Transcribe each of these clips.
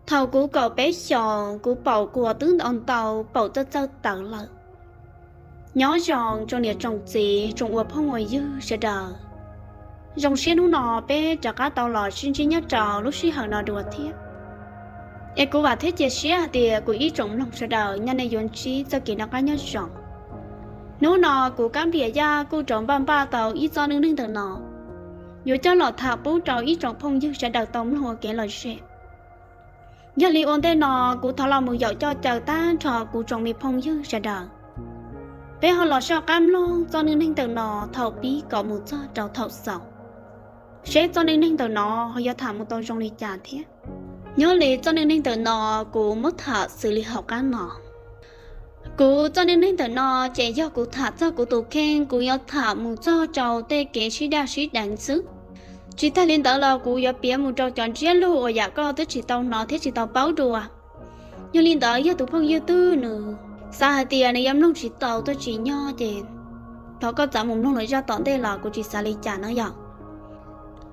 Thaum kuv kaum peb xyoos, kuv paum kuas twb ntau ntau, paum txawj txawj tawv lawm. Nyob zoo tsoom niam tsoom txiv tsoom ua phooj ua ywg sawv daws. Zoo siab hnub no peb rov qab tau los sib ntsib nyob rau lub sij hawm no dua thiab. Es kuv vam thiab cia siab hais tias kuv ib tsoom mloog sawv daws nyob nej yuav ntsib txoj kev noj qab nyob zoo. Hnub no kuv Kab Nplias Yaj kuj rov npaj npaj tau ib txoj neej neeg ntawm no, yuav coj los tham pub rau ib tsoom phooj ywg sawv daws tau mloog ua kev lom zem. Yog li ua ntej no, kuv thov los mus yaum coj caw tag nrho kuv tsoom me phooj ywg sawv daws, peb ho los soj qab mloog txoj neej neeg ntawm no thaum pib kom mus txog rau thaum xaus, seb txoj neej neeg ntawm no ho yuav tham mus tau zoo li cas thiab. Nyob li txoj neej neeg ntawm no, kuv muab tham xws li hauv qab no. Kuv txoj neej neeg ntawm no ces yog kuv tham txog kuv tus kheej, kuv yuav tham mus txog rau tej kev sib daj sib deev xwb. Tsis tag li ntawd los kuv yuav piav mus rau cov ntsiab lus uas yam koj twb tsis tau hnov thiab tsis tau paub dua. Yog li ntawd yog tus phooj ywg twg nws xav hais tias nws yuav mloog tsis tau tuaj tsis nyog ces thov koj txav mus mloog lawm zaj tom ntej los kuv tsis xav li cas no yom.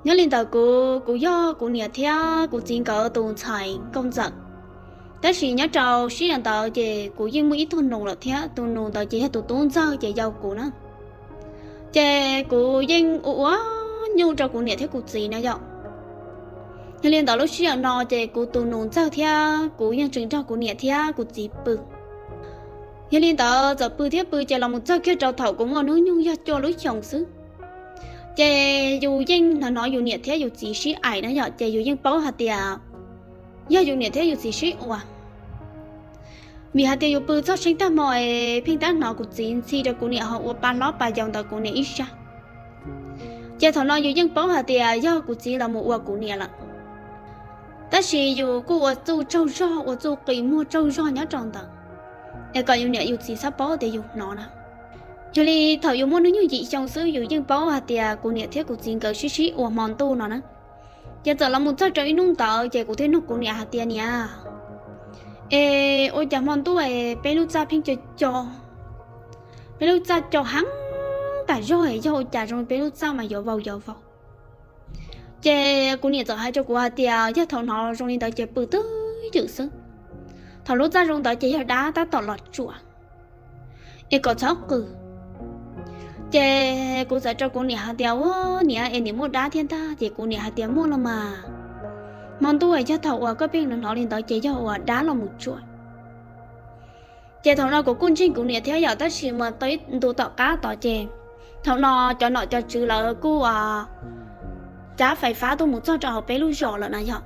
Nyob li ntawd kuv, kuv yog kuv niam thiab kuv txiv nkawd tus ntxhais nkauj ntxawm. Tab sis nyob rau sij hawm ntawd ces kuv yeej muaj ib tug nus lawm thiab, tus nus ntawd ces yog tus tub ntxawg ces yau kuv na. Ces kuv yeej ua ua nyuj rau kuv niam thiab kuv txiv na yom. Yog li ntawd lub sij hawm no ces kuv tus nus ntxawg thiab kuv yeej tseem nrog kuv niam thiab kuv txiv pw. Yog li ntawd txawm pw thiab pw ces los mus txog kiag rau thaum kuv muaj hnub nyoog yog cuaj lub xyoos xwb, ces yus yeej hnov hnov yus niam thiab yus txiv sib aim na yom, ces yus yeej paub hais tias yog yus niam thiab yus txiv sib ua. Vim hais tias yus pw txog tsheej tag hmo es pheej tab hnov kuv txiv ntxhi rau kuv niam ho ua pa hlob pa yau ntawm kuv niam ib sab, ces thaum no yus yeej paub hais tias yog kuv txiv los mus ua kuv niam lawm. Tab sis yus kuj ua txuj tsaug zog, ua txuj qi muag tsaug zog nyob rau ntawd, es kom yus niam yus txiv txhob paub tias yus hnov na. Yog li thaum yus muaj hnub nyoog yim xyoo xwb yus yeej paub hais tias kuv niam thiab kuv txiv nkawd sib sib ua hmo ntuj no na. Ces txawm los mus txog rau ib hnub ntawd ces kuv thiaj nug kuv niam hais tias, niam, es ua cas hmo ntuj es peb lub txaj pheej co co, peb lub txaj co heev tas zog es yog ua cas zoo peb lub txaj mas yuav vau yuav vau. Ces kuv niam txawm hais rau kuv hais tias yog thaum hnov zoo li ntawd ces pw twj ywm xwb. Thaum lub txaj zoo ntawd ces yog dab tab tom los tsuam, es kom txhob qw. Ces kuv txawm rau kuv niam hais tias, ua niam, es niam muaj dab thiab ntag? Ces kuv niam hais tias muaj los mas, hmo ntuj es yog thaum uas koj pheej hnov li ntawd ces yog uas dab los mus tsuam. Ces thaum no kuv kuj ntseeg kuv niam thiab yom, tab sis mas tau ib ntu tom qab tod ces thaum no cov nom cov tswv lawv kuj cab fais fab tuaj mus txog rau hauv peb lub zos lawm na yom.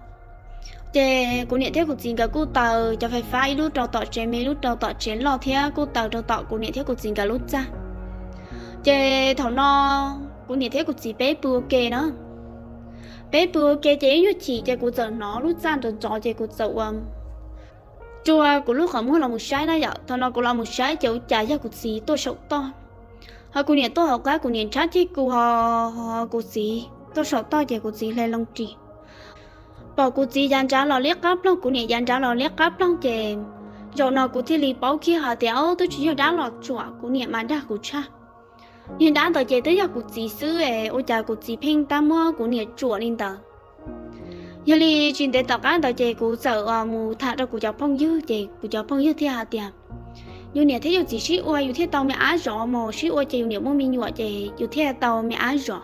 Ces kuv niam thiab kuv txiv nkawd kuj taws cov fais fab ib lub rau tom tsev me ib lub rau tom tsev loj thiab kuj taws rau tom kuv niam thiab kuv txiv nkawd lub txaj. Ces thaum no kuv niam thiab kuv txiv peb pw ua ke na. Peb pw ua ke ces ib nyuag chim ces kuv txawm hnov lub txaj nrov nrov ces kuv txawm ua rua kuv lub qhov muag los mus saib na yom. Thaum no kuv los mus saib ces ua cas yog kuv txiv tuaj saum toj, ho kuv niam tuaj hauv qab, kuv niam nrhab ceg kuv ho kuv txiv tuaj saum toj ces kuv txiv hle loo ris. Pom kuv txiv yav nrad los liab qab ploog, kuv niam yav nrad los liab qab ploog ces zaum no kuv thiaj li paub kiag hais tias, o, twb tsis yog dab los tsuam, kuv niam mas dag kuv tshaj. Niag dab ntawd ces twb yog kuv txiv xwb es ua cas kuv txiv pheej tab muab kuv niam tsuam li ntawd. Yog li tsis ntev tom qab ntawd ces kuv txawm mus tham rau kuv cov phooj ywg ces kuv cov phooj ywg thiaj hais tias, yus niam thiab yus txiv sib ua yus thiaj tau me ab zov mas, sib ua ces yus niam muaj me nyuam ces yus thiaj tau me ab zov.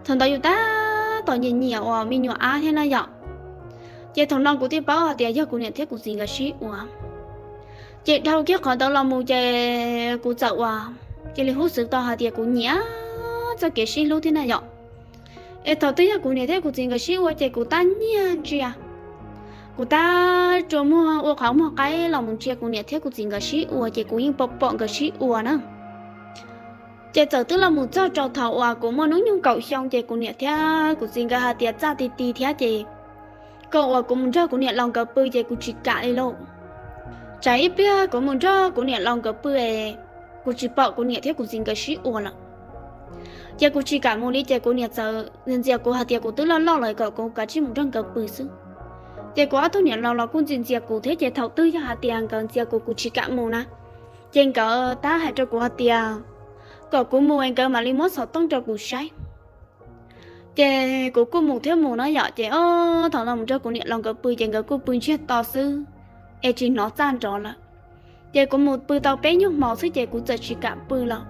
Thaum ntawd yus tab tom nyiam nyiam uas me nyuam ab thiab na yom. Ces thaum no kuv thiaj paub hais tias yog kuv niam thiab kuv txiv nkawd sib ua. Ces dhau kiag qhov ntawd los mus ces kuv txawm ua, cia li hub xwv tau hais tias kuv nyiam txoj kev sib hlub thiab na yom. Es thaum twg yog kuv niam thiab kuv txiv nkawd sib ua ces kuv tab nyiag ntsia, kuv tab rua muag ua qhov muag qaib los mus ntsia kuv niam thiab kuv txiv nkawd sib ua ces kuv yeej pom pom nkawd sib ua na. Ces txawm twb los mus txog rau thaum uas kuv muaj hnub nyoog kaum xyoo ces kuv niam thiab kuv txiv nkawd hais tias txaj ti ti thiab ces kom uas kuv mus nrog kuv niam laus nkawd pw ces kuv tsis kam li lauj. Tsam ib pliag kuv mus nrog kuv niam laus nkawd pw es kuv tsis pom kuv niam thiab kuv txiv nkawd sib ua lawm, ces kuv tsis kam mus li ces kuv niam txawm ntxias kuv hais tias kuv twb loj loj lawm kom kuv kav tsij mus nrog nkawd pw xwb. Ces kuv ob tug niam laus los kuj ntxias ntxias kuv thiab ces thaum twg yog hais tias nkawd ntxias kuv kuv tsis kam mus na, ces nkawd tab hais rau kuv hais tias kom kuv mus es nkawd mam li muab xov tooj rau kuv saib. Ces kuv kuj mus thiab mus na yom, ces o, thaum no mus nrog kuv niam laus nkawd pw ces nkawd kuj pw ntsiag to xwb, es tsis hnov txaj nrov lawm. Ces kuv mus pw tau peb nyuag hmo xwb ces kuv txawm tsis kam pw lawm.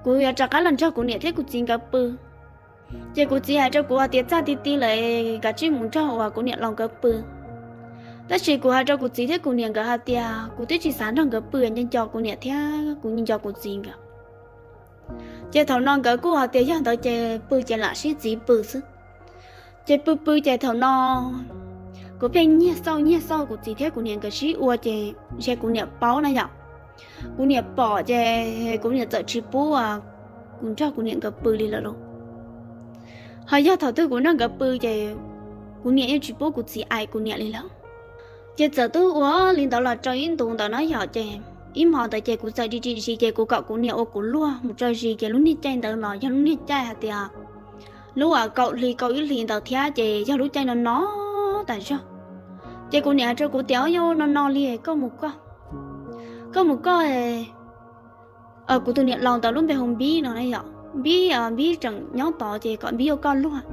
Kuv yuav rov qab los nrog kuv niam thiab kuv txiv nkawd pw. Ces kuv txiv hais rau kuv hais tias txaj ti ti lawm, kav tsij mus nrog uas kuv niam laus nkawd pw. Tab sis kuv hais rau kuv txiv thiab kuv niam nkawd hais tias kuv twb tsis xav nrog nkawd pw, nco nco kuv niam thiab kuv nco kuv txiv nkawd. Ces thaum no nkawd kuj hais tias yog ntawd ces pw ces lam sib txiv pw xwb. Ces pw pw ces thaum no kuv pheej nyiag xauj nyiag xauj kuv txiv thiab kuv niam nkawd sib ua ces ntshe kuv niam paub na yom. Kuv niam pom ces kuv niam txawm tsis pub kuv nrog kuv niam nkawd pw li lawm lauj. Ho yog thaum twg kuv nrog nkawd pw ces kuv niam yeej tsis pub kuv txiv aim kuv niam li lawm. Ces txawm twb ua li ntawd los rau ib ntus ntawd na yom, ces ib hmo ntawd ces kuv txawm dim dim zis ces kuv kom kuv niam ua kuv luag mus tso zis, ces lub niag caij ntawd los yog lub niag caij hais tias lub kaum hli kaum ib hlis ntawd thiab ces yog lub caij no no tas zog. Ces kuv niam hais rau kuv tias, Yog no no li, koj mus koj, koj mus koj, kuv tus niam laus ntawd lub npe hu Npib no na yom, Npib, Npib tseem nyob tod ces kom Npib ua koj luag.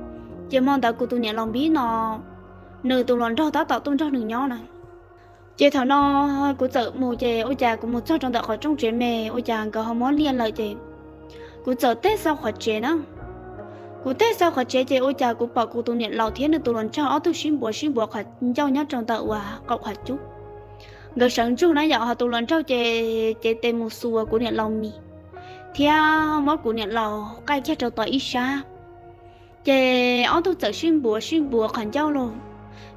Ces hmo ntawd kuv tus niam laus Npib no nws tus hluas nraug tab tom tuaj nrog nws nyob na. Ces thaum no kuv txawm mus ces ua cas kuv mus txog rau ntawm qhov rooj tsev me ua cas nkawd ho muab liaj lawm ces kuv txawm teb xauj qhov tsev na. Kuv teb xauj qhov tsev ces ua cas kuv pom kuv tus niam laus thiab nws tus hluas nraug ob tug sib npuav sib npuav qhov ncauj nyob rau ntawm uas qaum qhov cub. Nkawd sawv ntsug na yom, ho tus hluas nraug ces cev tes mus xuas kuv niam laus mis thiab muab kuv niam laus qaij kiag rau tom ib sab. Ces ob tug txawm sib npuav sib npuav qhov ncauj los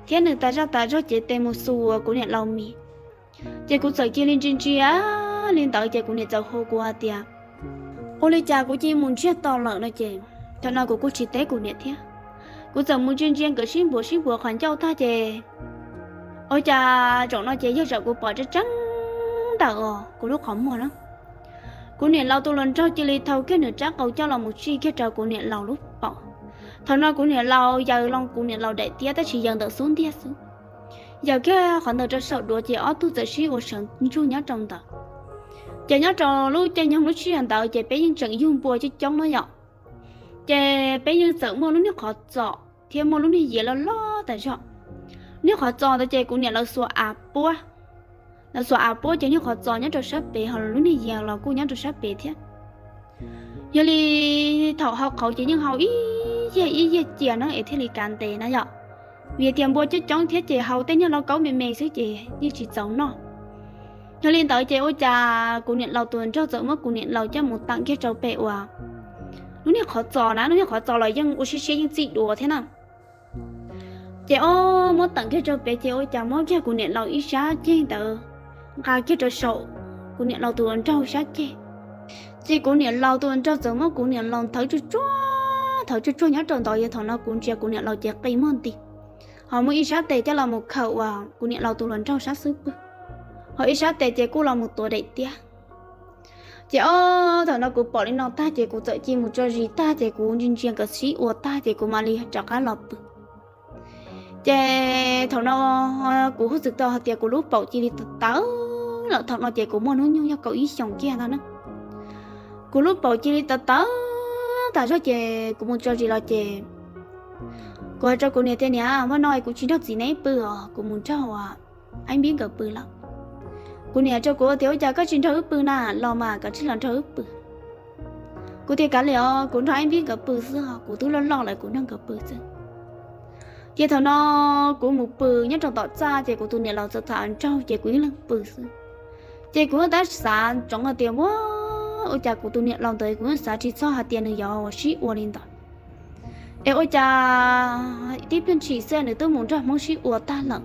thiab nws tas zaj tas zog cev tes mus xuas kuv niam laus mis. Ces kuv txawm cia li ntsia ntsia li ntawd ces kuv niam txawm hu kuv hais tias, Ua li cas kuv cia li mus ntsiag to lawm no ces thaum no kuv kuj tsis teb kuv niam thiab. Kuv txawm mus ntsia ntsia nkawd sib npuav sib npuav qhov ncauj tag ces ua cas zaum no ces yog zaum kuv pom tseeb tseeb ntawm kuv lub qhov muag na. Kuv niam laus tus hluas nraug cia li thau kiag nws rab qau coj los mus tsij kiag rau kuv niam laus lub paum. Thaum no kuv niam laus yaws lo kuv niam laus daim tiab tab sis yaws ntawm xub ntiag xwb. Yaws kiag qhov ntawd rau saum duav ces ob tug txawm sib ua sawv ntsug nyob rau ntawd. Ces nyob rau lub caij nyoog lub sij hawm ntawd ces peb yeej tseem yug npua coob coob na yom. Ces peb yeej txawm muaj lub niag qhov txos thiab muaj lub niag yias loj loj tas zog. Niag qhov txos ntawd ces kuv niam lawv xuas av puab, lawv xuas av puab ces niag qhov txos nyob rau sab pem ho lub niag yias los kuj nyob rau sab pem thiab. Yog li thaum hau qhauv ces yeej hau ib yag ib yag cia na es thiaj li kav ntev na yom. Vim tias npua coob coob thiab ces hau tej niag lauj kaub me me xwb ces yeej tsis txaus noj. Yog li ntawd ces ua cas kuv niam laus tus nraug txawm muab kuv niam laus coj mus teem kiag rau pem uas lub niag qhov txos na, lub niag qhov txos los yeej ua siab siab yeej txij duav thiab na. Ces o, muab teem kiag rau pem ces ua cas muab kiag kuv niam laus ib sab ceg ntawd nqa kiag rau saum kuv niam laus tus nraug sab ceg. Ces kuv niam laus tus nraug txawm muab kuv niam laus nthawv tsuj tsuag, nthawv tsuj tsuag nyob rau ntawd, yog thaum no kuv ntsia kuv niam laus ces qi muag nti, ho muab ib sab tes coj los mus khawm uas kuv niam laus tus hluas nraug sab xub pwg, ho ib sab tes ces kuj los mus tuav daim tiab. Ces o, thaum no kuv pom li no tag ces kuv txawm cia mus tso zis tag ces kuv ntsia ntsia nkawd sib ua tag ces kuv mam li rov qab los pw. Ces thaum no kuv hu txwm tau hais tias kuv lub paum cia li tawv tawv lawm, thaum no ces kuv muaj hnub nyoog yog kaum ib xyoos kiag ntag na. Kuv lub paum cia li tawv tawv tas zog ces kuv mus tso zis los ces kuv hais rau kuv niam tias, Niam, hmo no kuv tsis nrog txiv neb pw os, kuv mus nrog Aib Npib nkawd pw lawm. Kuv niam hais rau kuv tias, Ua cas koj tsis nrog wb pw na, los mas koj tsis los nrog wb pw. Kuv tias, Kav liam os, kuv nrog Aib Npib nkawd pw xwb, kuv twb loj loj lawm kuv nrog nkawd pw xwb. Ces thaum no kuv mus pw nyob rau tom txaj ces kuv tus niam laus txawm tham nraug ces kuv ib leeg pw xwb. Ces kuv tab xav ntsoov hais tias, Ua, ua cas kuv tus niam laus ntawd kuv yeej xav tsis txog hais tias nws yuav sib ua li ntawd. Es ua cas tib pliag ntshis xwb nws twb mus nrog Hmoob sib ua tag lawm.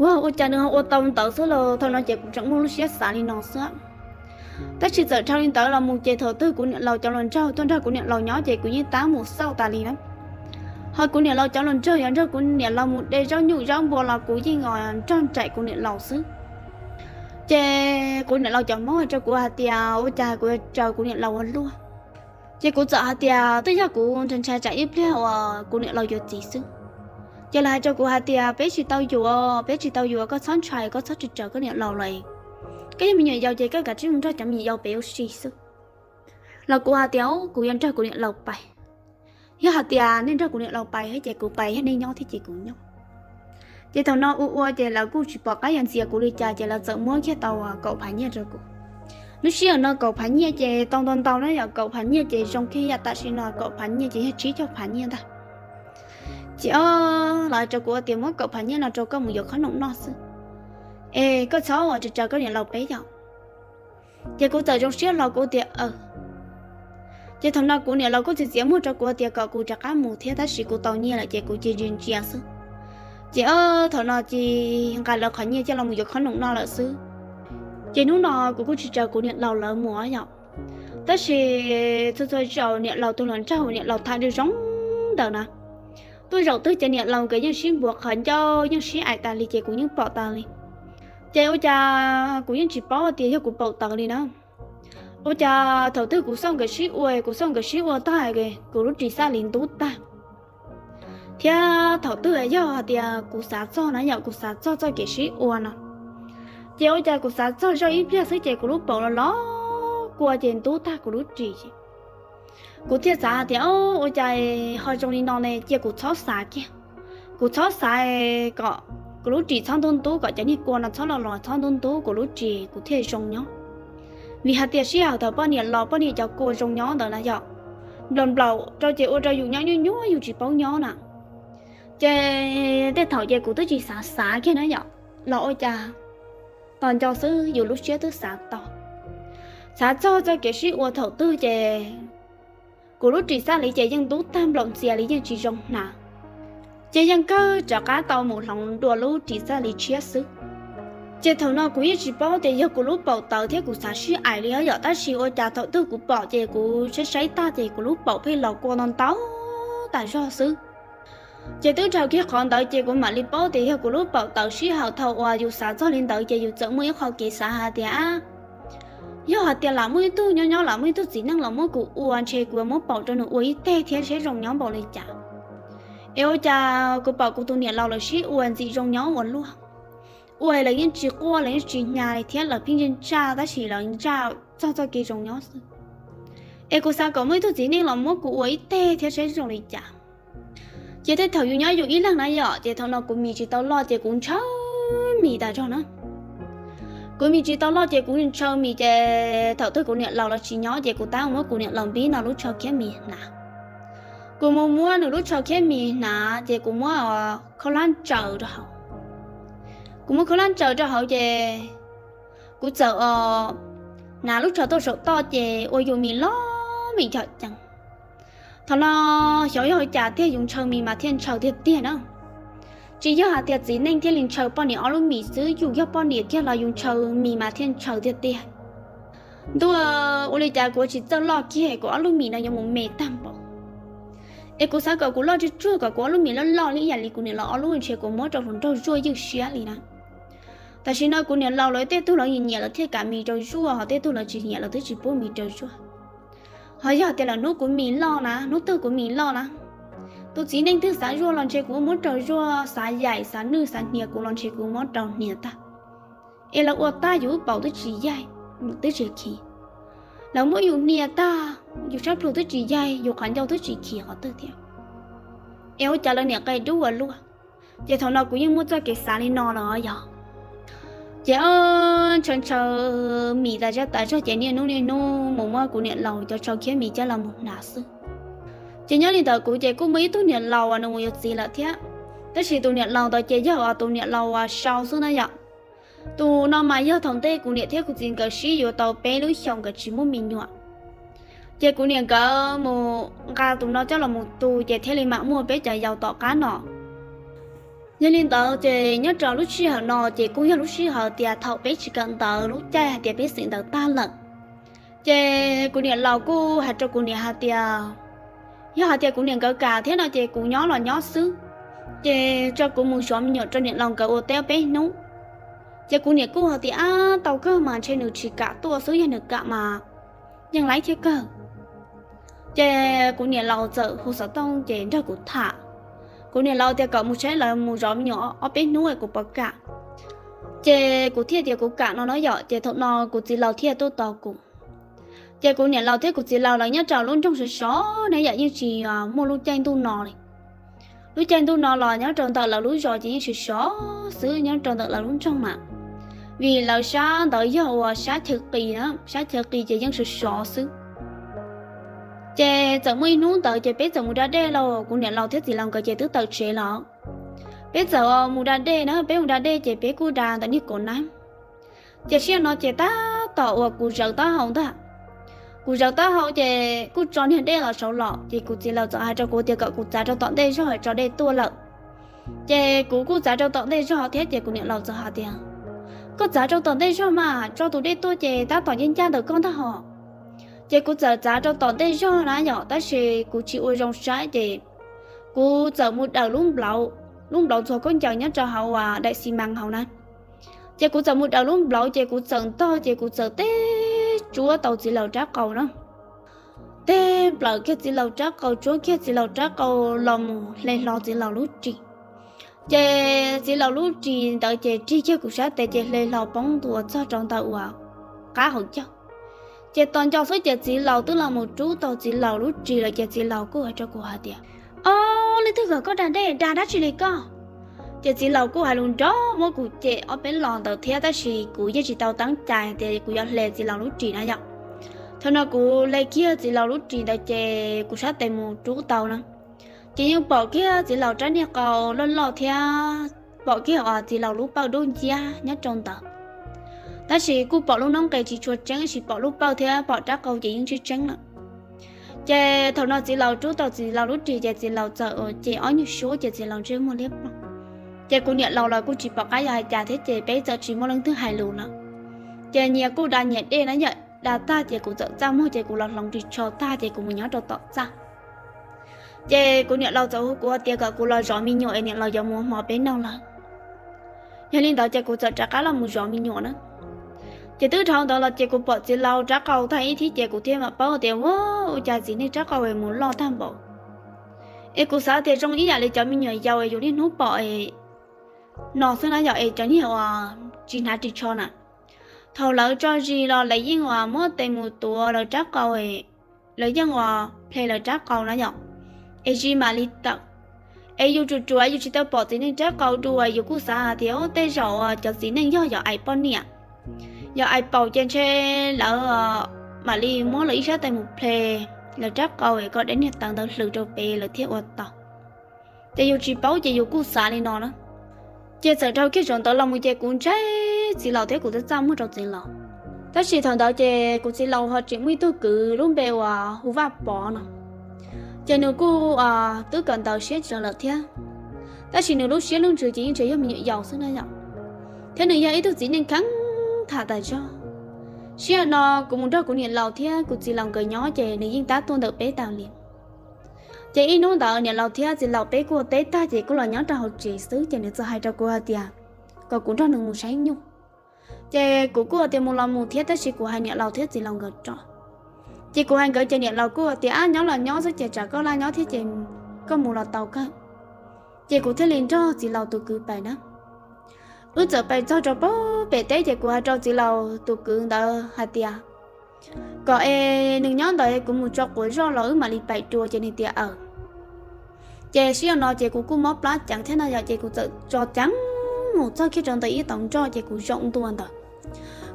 Ua, ua cas nws ho ua tau ntawd xwb los, thaum no ces kuv tseem muaj lub siab xav li no xwb. Tab sis txawm dhau li ntawd los mus ces thaum twg kuv niam laus cov hluas nraug tuaj nrog kuv niam laus nyob ces kuv yeej tab mus xauj tas li na. Ho kuv niam laus cov hluas nraug yuav nrog kuv niam laus mus de zaub nyuj zaub npua los kuv yeej nrog nraim kuv niam laus xwb. Ces kuv niam laus cov Hmoob hais rau kuv hais tias ua cas kuv yuav raws kuv niam laus ua luaj. Ces kuv txawm hais tias twb yog kuv ntshai ntshai tsam ib pliag uas kuv niam laus yuav txiv xwb. Ces lawv hais rau kuv hais tias peb tsis tau yuav, peb tsis tau yuav, koj txhob ntshai, koj txhob raws koj niam laus lawm. Koj yog me nyuam yaus ces koj kav tsij mus nrog cov me nyuam yaus pem ua si xwb. Los kuv hais tias kuv yuav nrog kuv niam laus pais. Yog hais tias nej nrog kuv niam laus pais thiab ces kuv pais, yog nej nyob thiab ces kuv nyob. Ces thaum no ua ua ces lawv kuj tsis pom qab yuav ntxias kuv li cas ces lawv txawm muab kiag tau kaum phav nyiaj rau kuv. Lub sij hawm no kaum phav nyiaj ces tau ntau ntau na yom, kaum phav nyiaj ces zoo kiag yam tam sim no kaum phav nyiaj ces yog tsib caug phav nyiaj ntag. Ces o, lawv hais rau kuv tias muab kaum phav nyiaj no rau koj mus yuav khob noom noj xwb, es koj txhob ua ris raws koj niam laus peb yom. Ces kuv txawm zoo siab los kuv tias, ces thaum no kuv niam laus kuj txiav txiav muag rau kuv tias kom kuv rov qab mus thiab, tab sis kuv tau nyiaj lawm ces kuv cia li ntsia xwb. Ces o, thaum no ces nqa lawv qhov nyiaj coj los yuav khob noom noj lawm xwb. Ces hnub no kuv kuj tsis raws kuv niam laus lawv mus yom. Tab sis txhua txhua zaus niam laus tus hluas nraug niam laus tham zoo ntawd na, tuaj zaum twg ces niam laus nkawd yeej sib npuav qhov ncauj, yeej sib aim tas li ces kuv yeej pom tas li. Ces ua cas kuv yeej tsis paub tias yog kuv pom tawv li na. Ua cas thaum twg kuv xauj nkawd sib ua, kuv xauj nkawd sib ua tag, kuv lub ris xab li ntub tag. Thiab thaum twg yog hais tias kuv xav txog na yom, kuv xav txog txoj kev sib ua no, ces ua cas kuv xav txog zoj ib pliag xwb ces kuv lub paum los los kua ces ntub tag kuv lub ris. Kuv thiaj xav hais tias, ua cas ho zoo li no ne, cia kuv txhob xav kiag. Kuv txhob xav kom kuv lub ris txhob ntub ntub, kom cov niag kua no txhob los los txhob ntub ntub kuv lub ris kuv thiaj zoo nyob. Vim hais tias sij hawm thaum poj niam los poj niam cov kua zoo nyob ntawd na yom, nplaum nplaum rau ces ua rau yus nyob nyuaj nyuaj yus tsis paub nyob na. Ces tej thaum ces kuv twb tsis xav xav kiag na yom, los ua cas tos nco xwb yus lub siab twb xav tau. Xav txog txoj kev sib ua thaum twg ces kuv lub ris xab li ces yeej ntub tag nplaum ntxias li yeej tsis zoo hnav. Ces yeej kawg rov qab tau mus hloov dua lub ris xab li tshiab xwb. Ces thaum no kuv yeej tsis paub tias yog kuv lub paum tawv thiab kuv xav sib aim li yom, tab sis ua cas thaum twg kuv pom ces kuv saib saib tag ces kuv lub paum pheej los kua ntau ntau tas zog xwb. Ces twb dhau kiag qhov ntawd ces kuv mam li paub tias yog kuv lub paum tawv. Sij hawm thaum uas yus xav txog li ntawd ces yus txawm muaj ib qho kev xav hais tias, yog hais tias lam muaj ib tug nyob nyob, lam muaj ib tug txiv neej los muab kuv ua ntshe kuv yuav muab paum rau nws ua ib teg thiab saib zoo nyob npaum li cas. Es ua cas kuv pom kuv tus niam laus lawv sib ua ntxim zoo nyob ua luaj, ua lawv yeej tsis quaj lawv yeej tsis hnyav li thiab lawv pheej ntsaj ntsaj tab sis lawv ntsaj txog txoj kev zoo nyob xwb. Es kuv xav kom muaj ib tug txiv neej los muab kuv ua ib teg thiab saib zoo li cas. Ces tej thaum yus nyob yus ib leeg na yom, ces thaum no kuv mis tsis tau loj ces kuv ntshaw mis tas zog na. Kuv mis tsis tau loj ces kuv ntshaw mis ces thaum twg kuv niam laus los tsis nyob ces kuv tab muab kuv niam laus npib no lub tsho khiab mis hnav. Kuv mus muab nws lub tsho khiab mis hnav ces kuv muab khaub hlab ntsaws rau hauv. Kuv muab khaub hlab ntsaws rau hauv ces kuv txawm hnav lub tsho tuaj saum toj ces ua yus mis loj mis chom ceev. Thaum no xyov yog ua cas tiag yus ntshaw mis mas thiaj ntshaw tiag tiag na. Tsis yog hais tias txiv neej thiaj li ntshaw poj niam ob lub mis xwb, yus yog poj niam kiag los yus ntshaw mis mas thiaj ntshaw tiag tiag. Ntuj, ua li cas kuv tsis txawj loj kiag kuv ob lub mis no yuav mus me tag npaum. Es kuv xav kom kuv loj tsuag tsuag kom kuv ob lub mis loj loj li ib yam li kuv niam laus ob lub ntshe kuv muab rau hluas nraug zuaj ywj siab li na. Tam sim no kuv niam laus lawv tej tug lawv nyiam nyiam lawv thiaj kam mis rau zuaj, ho tej tug lawv tsis nyiam lawv twb tsis pub mis rau zuaj. Ho yog tias lawm hnub kuv mis loj na, hnub twg kuv mis loj na, tus txiv neej twg xav zuaj los ntshe kuv muab rau zuaj, xav yaim xav nwj xav hnia kuv los ntshe kuv muab rau hnia tag. Es lawv ua tag yus lub paum twb tsis yaig, twb tsis khi. Lawv muab yus hnia tag, yus sab plhu twb tsis yaig, yus qhov ncauj twb tsis khi qhov twg thiab. Es ua cas lawv niam qe dub ua luaj. Ces thaum no kuv yeej muaj txoj kev xav li no los yog. Ces o, ntshaw ntshaw mis tas zog tas zog ces niaj hnub niaj hnub mus muab kuv niam laus cov tsho khiab mis coj los mus hnav xwb. Ces nyob li ntawd kuv ces kuj muaj ib tug niam laus uas nws mus yuav txiv lawm thiab. Tab sis tus niam laus ntawd ces yog tus niam laus uas sau xwb na yom. Tus no mas yog thaum ntej kuv niam thiab kuv txiv nkawd sib yuav tau peb lub xyoos nkawd tsis muaj me nyuam. Ces kuv niam nkawd mus nqa tus no coj los mus tu ces thiaj li mam muaj peb cov yau tom qab no. Yog li ntawd ces nyob rau lub sij hawm no ces kuj yog lub sij hawm tias thaum peb tsis kawm ntawv lub caij hais tias peb xeem ntawv tag lawm. Ces kuv niam laus kuj hais rau kuv niam hais tias, yog hais tias kuv niam nkawd kam thiab no ces kuv nyob los nyob xwb, ces tso kuv mus zov me nyuam rau niam laus nkawd ua teb peb hnub. Ces kuv niam kuj hais tias, ab, tau kawg mas ntshe nws tsis kam tuaj xwb, yog nws kam mas yeej laib thiab kawg. Ces kuv niam laus txawm hu xov tooj ces nrog kuv tham. Kuv niam laus tias kom mus saib lawv mus zov me nyuam ob peb hnub kuv puas kam. Ces kuv thiaj tias kuv kam no na yom, ces thaum no kuv txiv laus thiaj tuaj tos kuv. Ces kuv niam laus thiab kuv txiv laus lawv nyob rau lub nroog sov sov ne yom, yeej tsis muaj lub caij ntuj no li. Lub caij ntuj no los nyob rau ntawm lawv lub zos ces yeej sov sov xwb nyob rau ntawm lawv lub nroog mas, vim lawv sab ntawd yog uas sab chaw qis na, sab chaw qis ces yeej sov sov xwb. Ces txawm muaj ib hnub ntawd ces peb txawm mus da dej los kuv niam laus thiab txiv laus nkawd ces twb tawm tsev los. Peb txawm mus da dej na, peb mus da dej ces peb kuj da ntawm niag kaum nab. Ces sij hawm no ces tab tom uas kuv zawv taub hau ntag. Kuv zawv taub hau ces kuj tso niag dej los saud los ces kuv txiv laus txawm hais rau kuv tias kom kuv txav rau tom ntej zog tso dej tuaj lawm. Ces kuv kuj txav rau tom ntej zog thiab ces kuv niam laus txawm hais tias, koj txav rau tom ntej zog mas tso tus dej tuaj ces tab tom ncaj ncaj ntawm koj ntag hos. Ces kuv txawm txav rau tom ntej zog na yom, tab sis kuv tsis ua zoo saib ces kuv txawm mus daws lub nplawv, lub nplawv ntxuag khaub ncaws nyob rau hauv uas daim xi mas hauv na. Ces kuv txawm mus daws lub nplawv ces kuv txawm ntog ces kuv txawm teb tsuab tau txiv laus rab qau na. Teb nplawm kiag txiv laus rab qau, tsuab kiag txiv laus rab qau los mus hle hlo txiv laus lub ris. Ces txiv laus lub ris ntawd ces rig kiag kuv sab tes ces hle hlo poob ntua txog rau ntawm uas qab hauv caug. Ces tos nco xwb ces txiv laus twb los mus rub tau txiv laus lub ris lawm ces txiv laus kuj hais rau kuv hais tias, ob, leej twg kom koj da dej, da dab tsi li koj? Ces txiv laus kuj hais lus nrov muab kuv cem ob peb los ntawd thiab tab sis kuv yeej tsis tau teeb cai tias kuv yuav hle txiv laus lub ris na yom. Thaum no kuv hle kiag txiv laus lub ris ntawd ces kuv sab tes mus rub tau na, ces yeej pom kiag txiv laus rab niag qau loj loj thiab pom kiag uas txiv laus lub pawj dub nciab nyob rau ntawd. Tab sis kuj pom lub noob nqes tsis tshua tseeb, tab sis pom lub pawj thiab pom rab qau ces yeej tseeb tseeb lawm. Ces thaum no txiv laus rub tau txiv laus lub ris ces txiv laus txawm cem ob nyuag suab ces txiv laus ntsej muag liab ploog. Ces kuv niam laus los kuj tsis pom qab yuav hais cas thiab ces peb txawm tsis muaj leej twg hais lus lawm. Ces nyias kuj da nyias dej na yom, da tag ces kuv txawm txaj muag ces kuv los hloov ris tsho tag ces kuv mus nyob rau tom txaj. Ces kuv niam laus txawm hu kuv tias kom kuv los zov me nyuam es niam laus yuav mus ua hmo peb noj lawm. Yog li ntawd ces kuv txawm rov qab los mus zov me nyuam na. Ces twb dhau ntawd los ces kuv pom txiv laus rab qau tag ib thib ces kuv thiaj mam paub tias, ua, ua cas txiv neej rab qau es mus loj tag npaum. Es kuv xav tias zoo ib yam li cov me nyuam yaus es yus niaj hnub pom no xwb na yom, es cov niag uas tsis hnav ris tsho na, thaum lawv tso zis los lawv yeej uas muab tes mus tuav lawv rab qau, lawv yeej uas ple lawv rab qau na yom, es zis mam li tawm. Es yus tsuas tsuas yus tsis tau pom txiv neej rab qau dua yus kuj xav hais tias, ua, tej zaum uas cov txiv neej yog yog ais poj niam, yog ais paum ces ntshe lawv mam li muab lawv ib sab tes mus ple lawv rab qau kom deb niag taw ntawd hlws rau pem lawv thiaj ua tau. Ces yus tsis paub ces yus kuj xav li no na. Ces txawm dhau kiag zaum ntawd los mus ces kuv ntshai txiv laus thiab kuv txaj txaj muag rau txiv laus. Tab sis thaum ntawd ces kuv txiv laus ho tseem muaj ib tug kwv lub npe uas hu Vaj Pov no. Ces nws kuj twb kawm ntawv siab tsawv lawm thiab, tab sis nws lub siab lub ntsws ces yeej tseem yog me nyuam yaus xwb na yom, thiab nws yog ib tug txiv neej kheev tham tas zog. Sij hawm no kuv mus nrog kuv niam laus thiab kuv txiv laus nkawd nyob ces nws yeej tab tuaj ntawm peb tas li. Ces ib hnub ntawd niam laus thiab txiv laus peb kuj ua teb tag ces kuj los nyob rau hauv tsev xwb ces nws txawm hais rau kuv hais tias kom kuv nrog nws mus saib nyuj. Ces kuv kuj hais tias mus los mus thiab tab sis kuv hais niam laus thiab txiv laus nkawd tod. Ces kuv hais nkawd ces niam laus kuj hais tias, ab, nyob los nyob xwb ces tsam koj laj nyob thiab ces koj mus los tau kawg. Ces kuv thiaj li nrog txiv laus tus kwv pais na. Wb txawm pais txog rau pem teb ces kuv hais rau txiv laus tus kwv ntawd hais tias kom es nws nyob ntawd kuv mus tso quav zoj los wb mam li pais dua ces nws tias aws. Ces sij hawm no ces kuv kuj mob plab ceev thiab no yog ces kuv txawm tso ceev mus txog kiag rau ntawm ib tauv nroj ces kuv zaum ntua ntawd.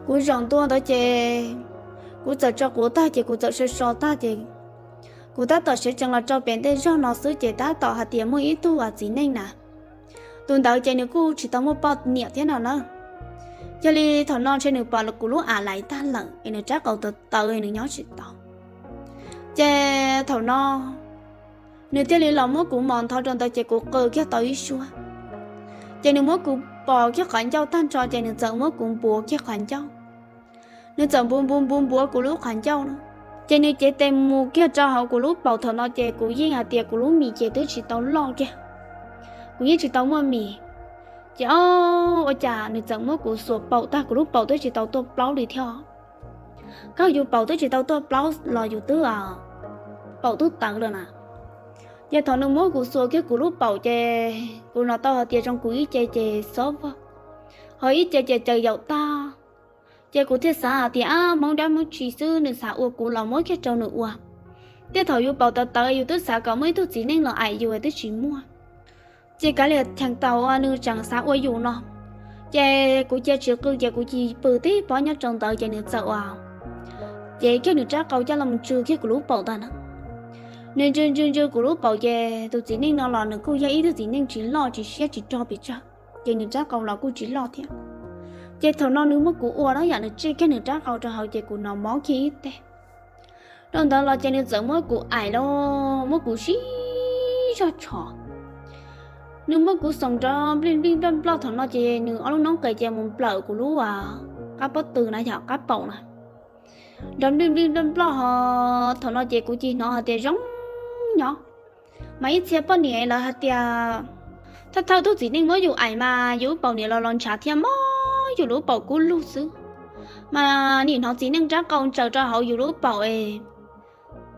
Kuv zaum ntua ntawd ces kuv txawm tso quav tag ces kuv txawm so so tag ces kuv tab tom sawv tsees los rau pem ntej zog no xwb ces tab tom hais tias muaj ib tug txiv neej na. Tus ntawd ces nws kuj tsis tau muaj poj niam thiab no na. Yog li thaum no ntshe nws pom kuv lub av laiv tag lawm es nws rab qau tawv tawv nws nyob tsis tau. Ces thaum no nws thiaj li los muab kuv mos ntho rau ntawd ces kuv qw kiag tau ib suab. Ces nws muab kuv pos kiag qhov ncauj tag nrho ces nws txawm muab kuv npuav kiag qhov ncauj. Nws txawm npuav npuav npuav npuav kuv lub qhov ncauj na. Ces nws cev tes mus kiag rau hauv kuv lub paum thaum no ces kuv yeej hais tias kuv lub mis ces twb tsis tau loj kiag, kuv yeej tsis tau muaj mis. Ces ob, ua cas nws txawm muab kuv xuas paum tag kuv lub paum twb tsis tau tuaj plaub li thiab. Kawg yus paum twb tsis tau tuaj plaub los yus twb paum twb tawv lawm na. Ces thaum nws muab kuv xuas kiag kuv lub paum ces kuv hnov tau hais tias zoo kuv ib ce ces xob vog, ho ib ce ces caws yaum tag. Ces kuv thiaj xav hais tias, ab, Hmoob dab Hmoob tsi xwb, nws xav ua kuv los muab kiag rau nws ua. Tej thaum yus paum tawv tawv yus twb xav kom muaj ib tug txiv neej los aim yus twb tsis muaj. Ces kav liam cheem tau uas nws tseem xav ua yus no, ces kuv cia tsis qw ces kuv cia li pw tib pob nyob rau ntawd ces nws txawm ua, ces kiag nws rab qau coj los tsw kiag kuv lub paum ntag na. Nws ntsw ntsw ntsw kuv lub paum ces tus txiv neej no los nws kuj yog ib tug txiv neej tsis loj tsis siab tsis rog pes tsawg, ces nws rab qau los kuj tsis loj thiab. Ces thaum no nws muab kuv ua na yam nws tsij kiag nws rab qau rau hauv ces kuv hnov mob kiag ib teg. Rau ntawd los ces nws txawm muab kuv aim los muab kuv sib zog tshov. Nws muab kuv xoom nrov nplij nplij nploj nploj, thaum no ces nws ob lub noob qes ces mus nplawm kuv lub qab pob tw na yom, qab paum na, nrov nplij nplij nploj nploj ho. Thaum no ces kuv cia li hnov hais tias zoo nyob, mas ib txhia poj niam lawv hais tias thawj thawj tug txiv neej muab yus aim mas yus lub paum niam los los ntshav thiab mob yus lub paum kub lug xwb. Mas nim hnov txiv neej rab qau ntsaws rau hauv yus lub paum es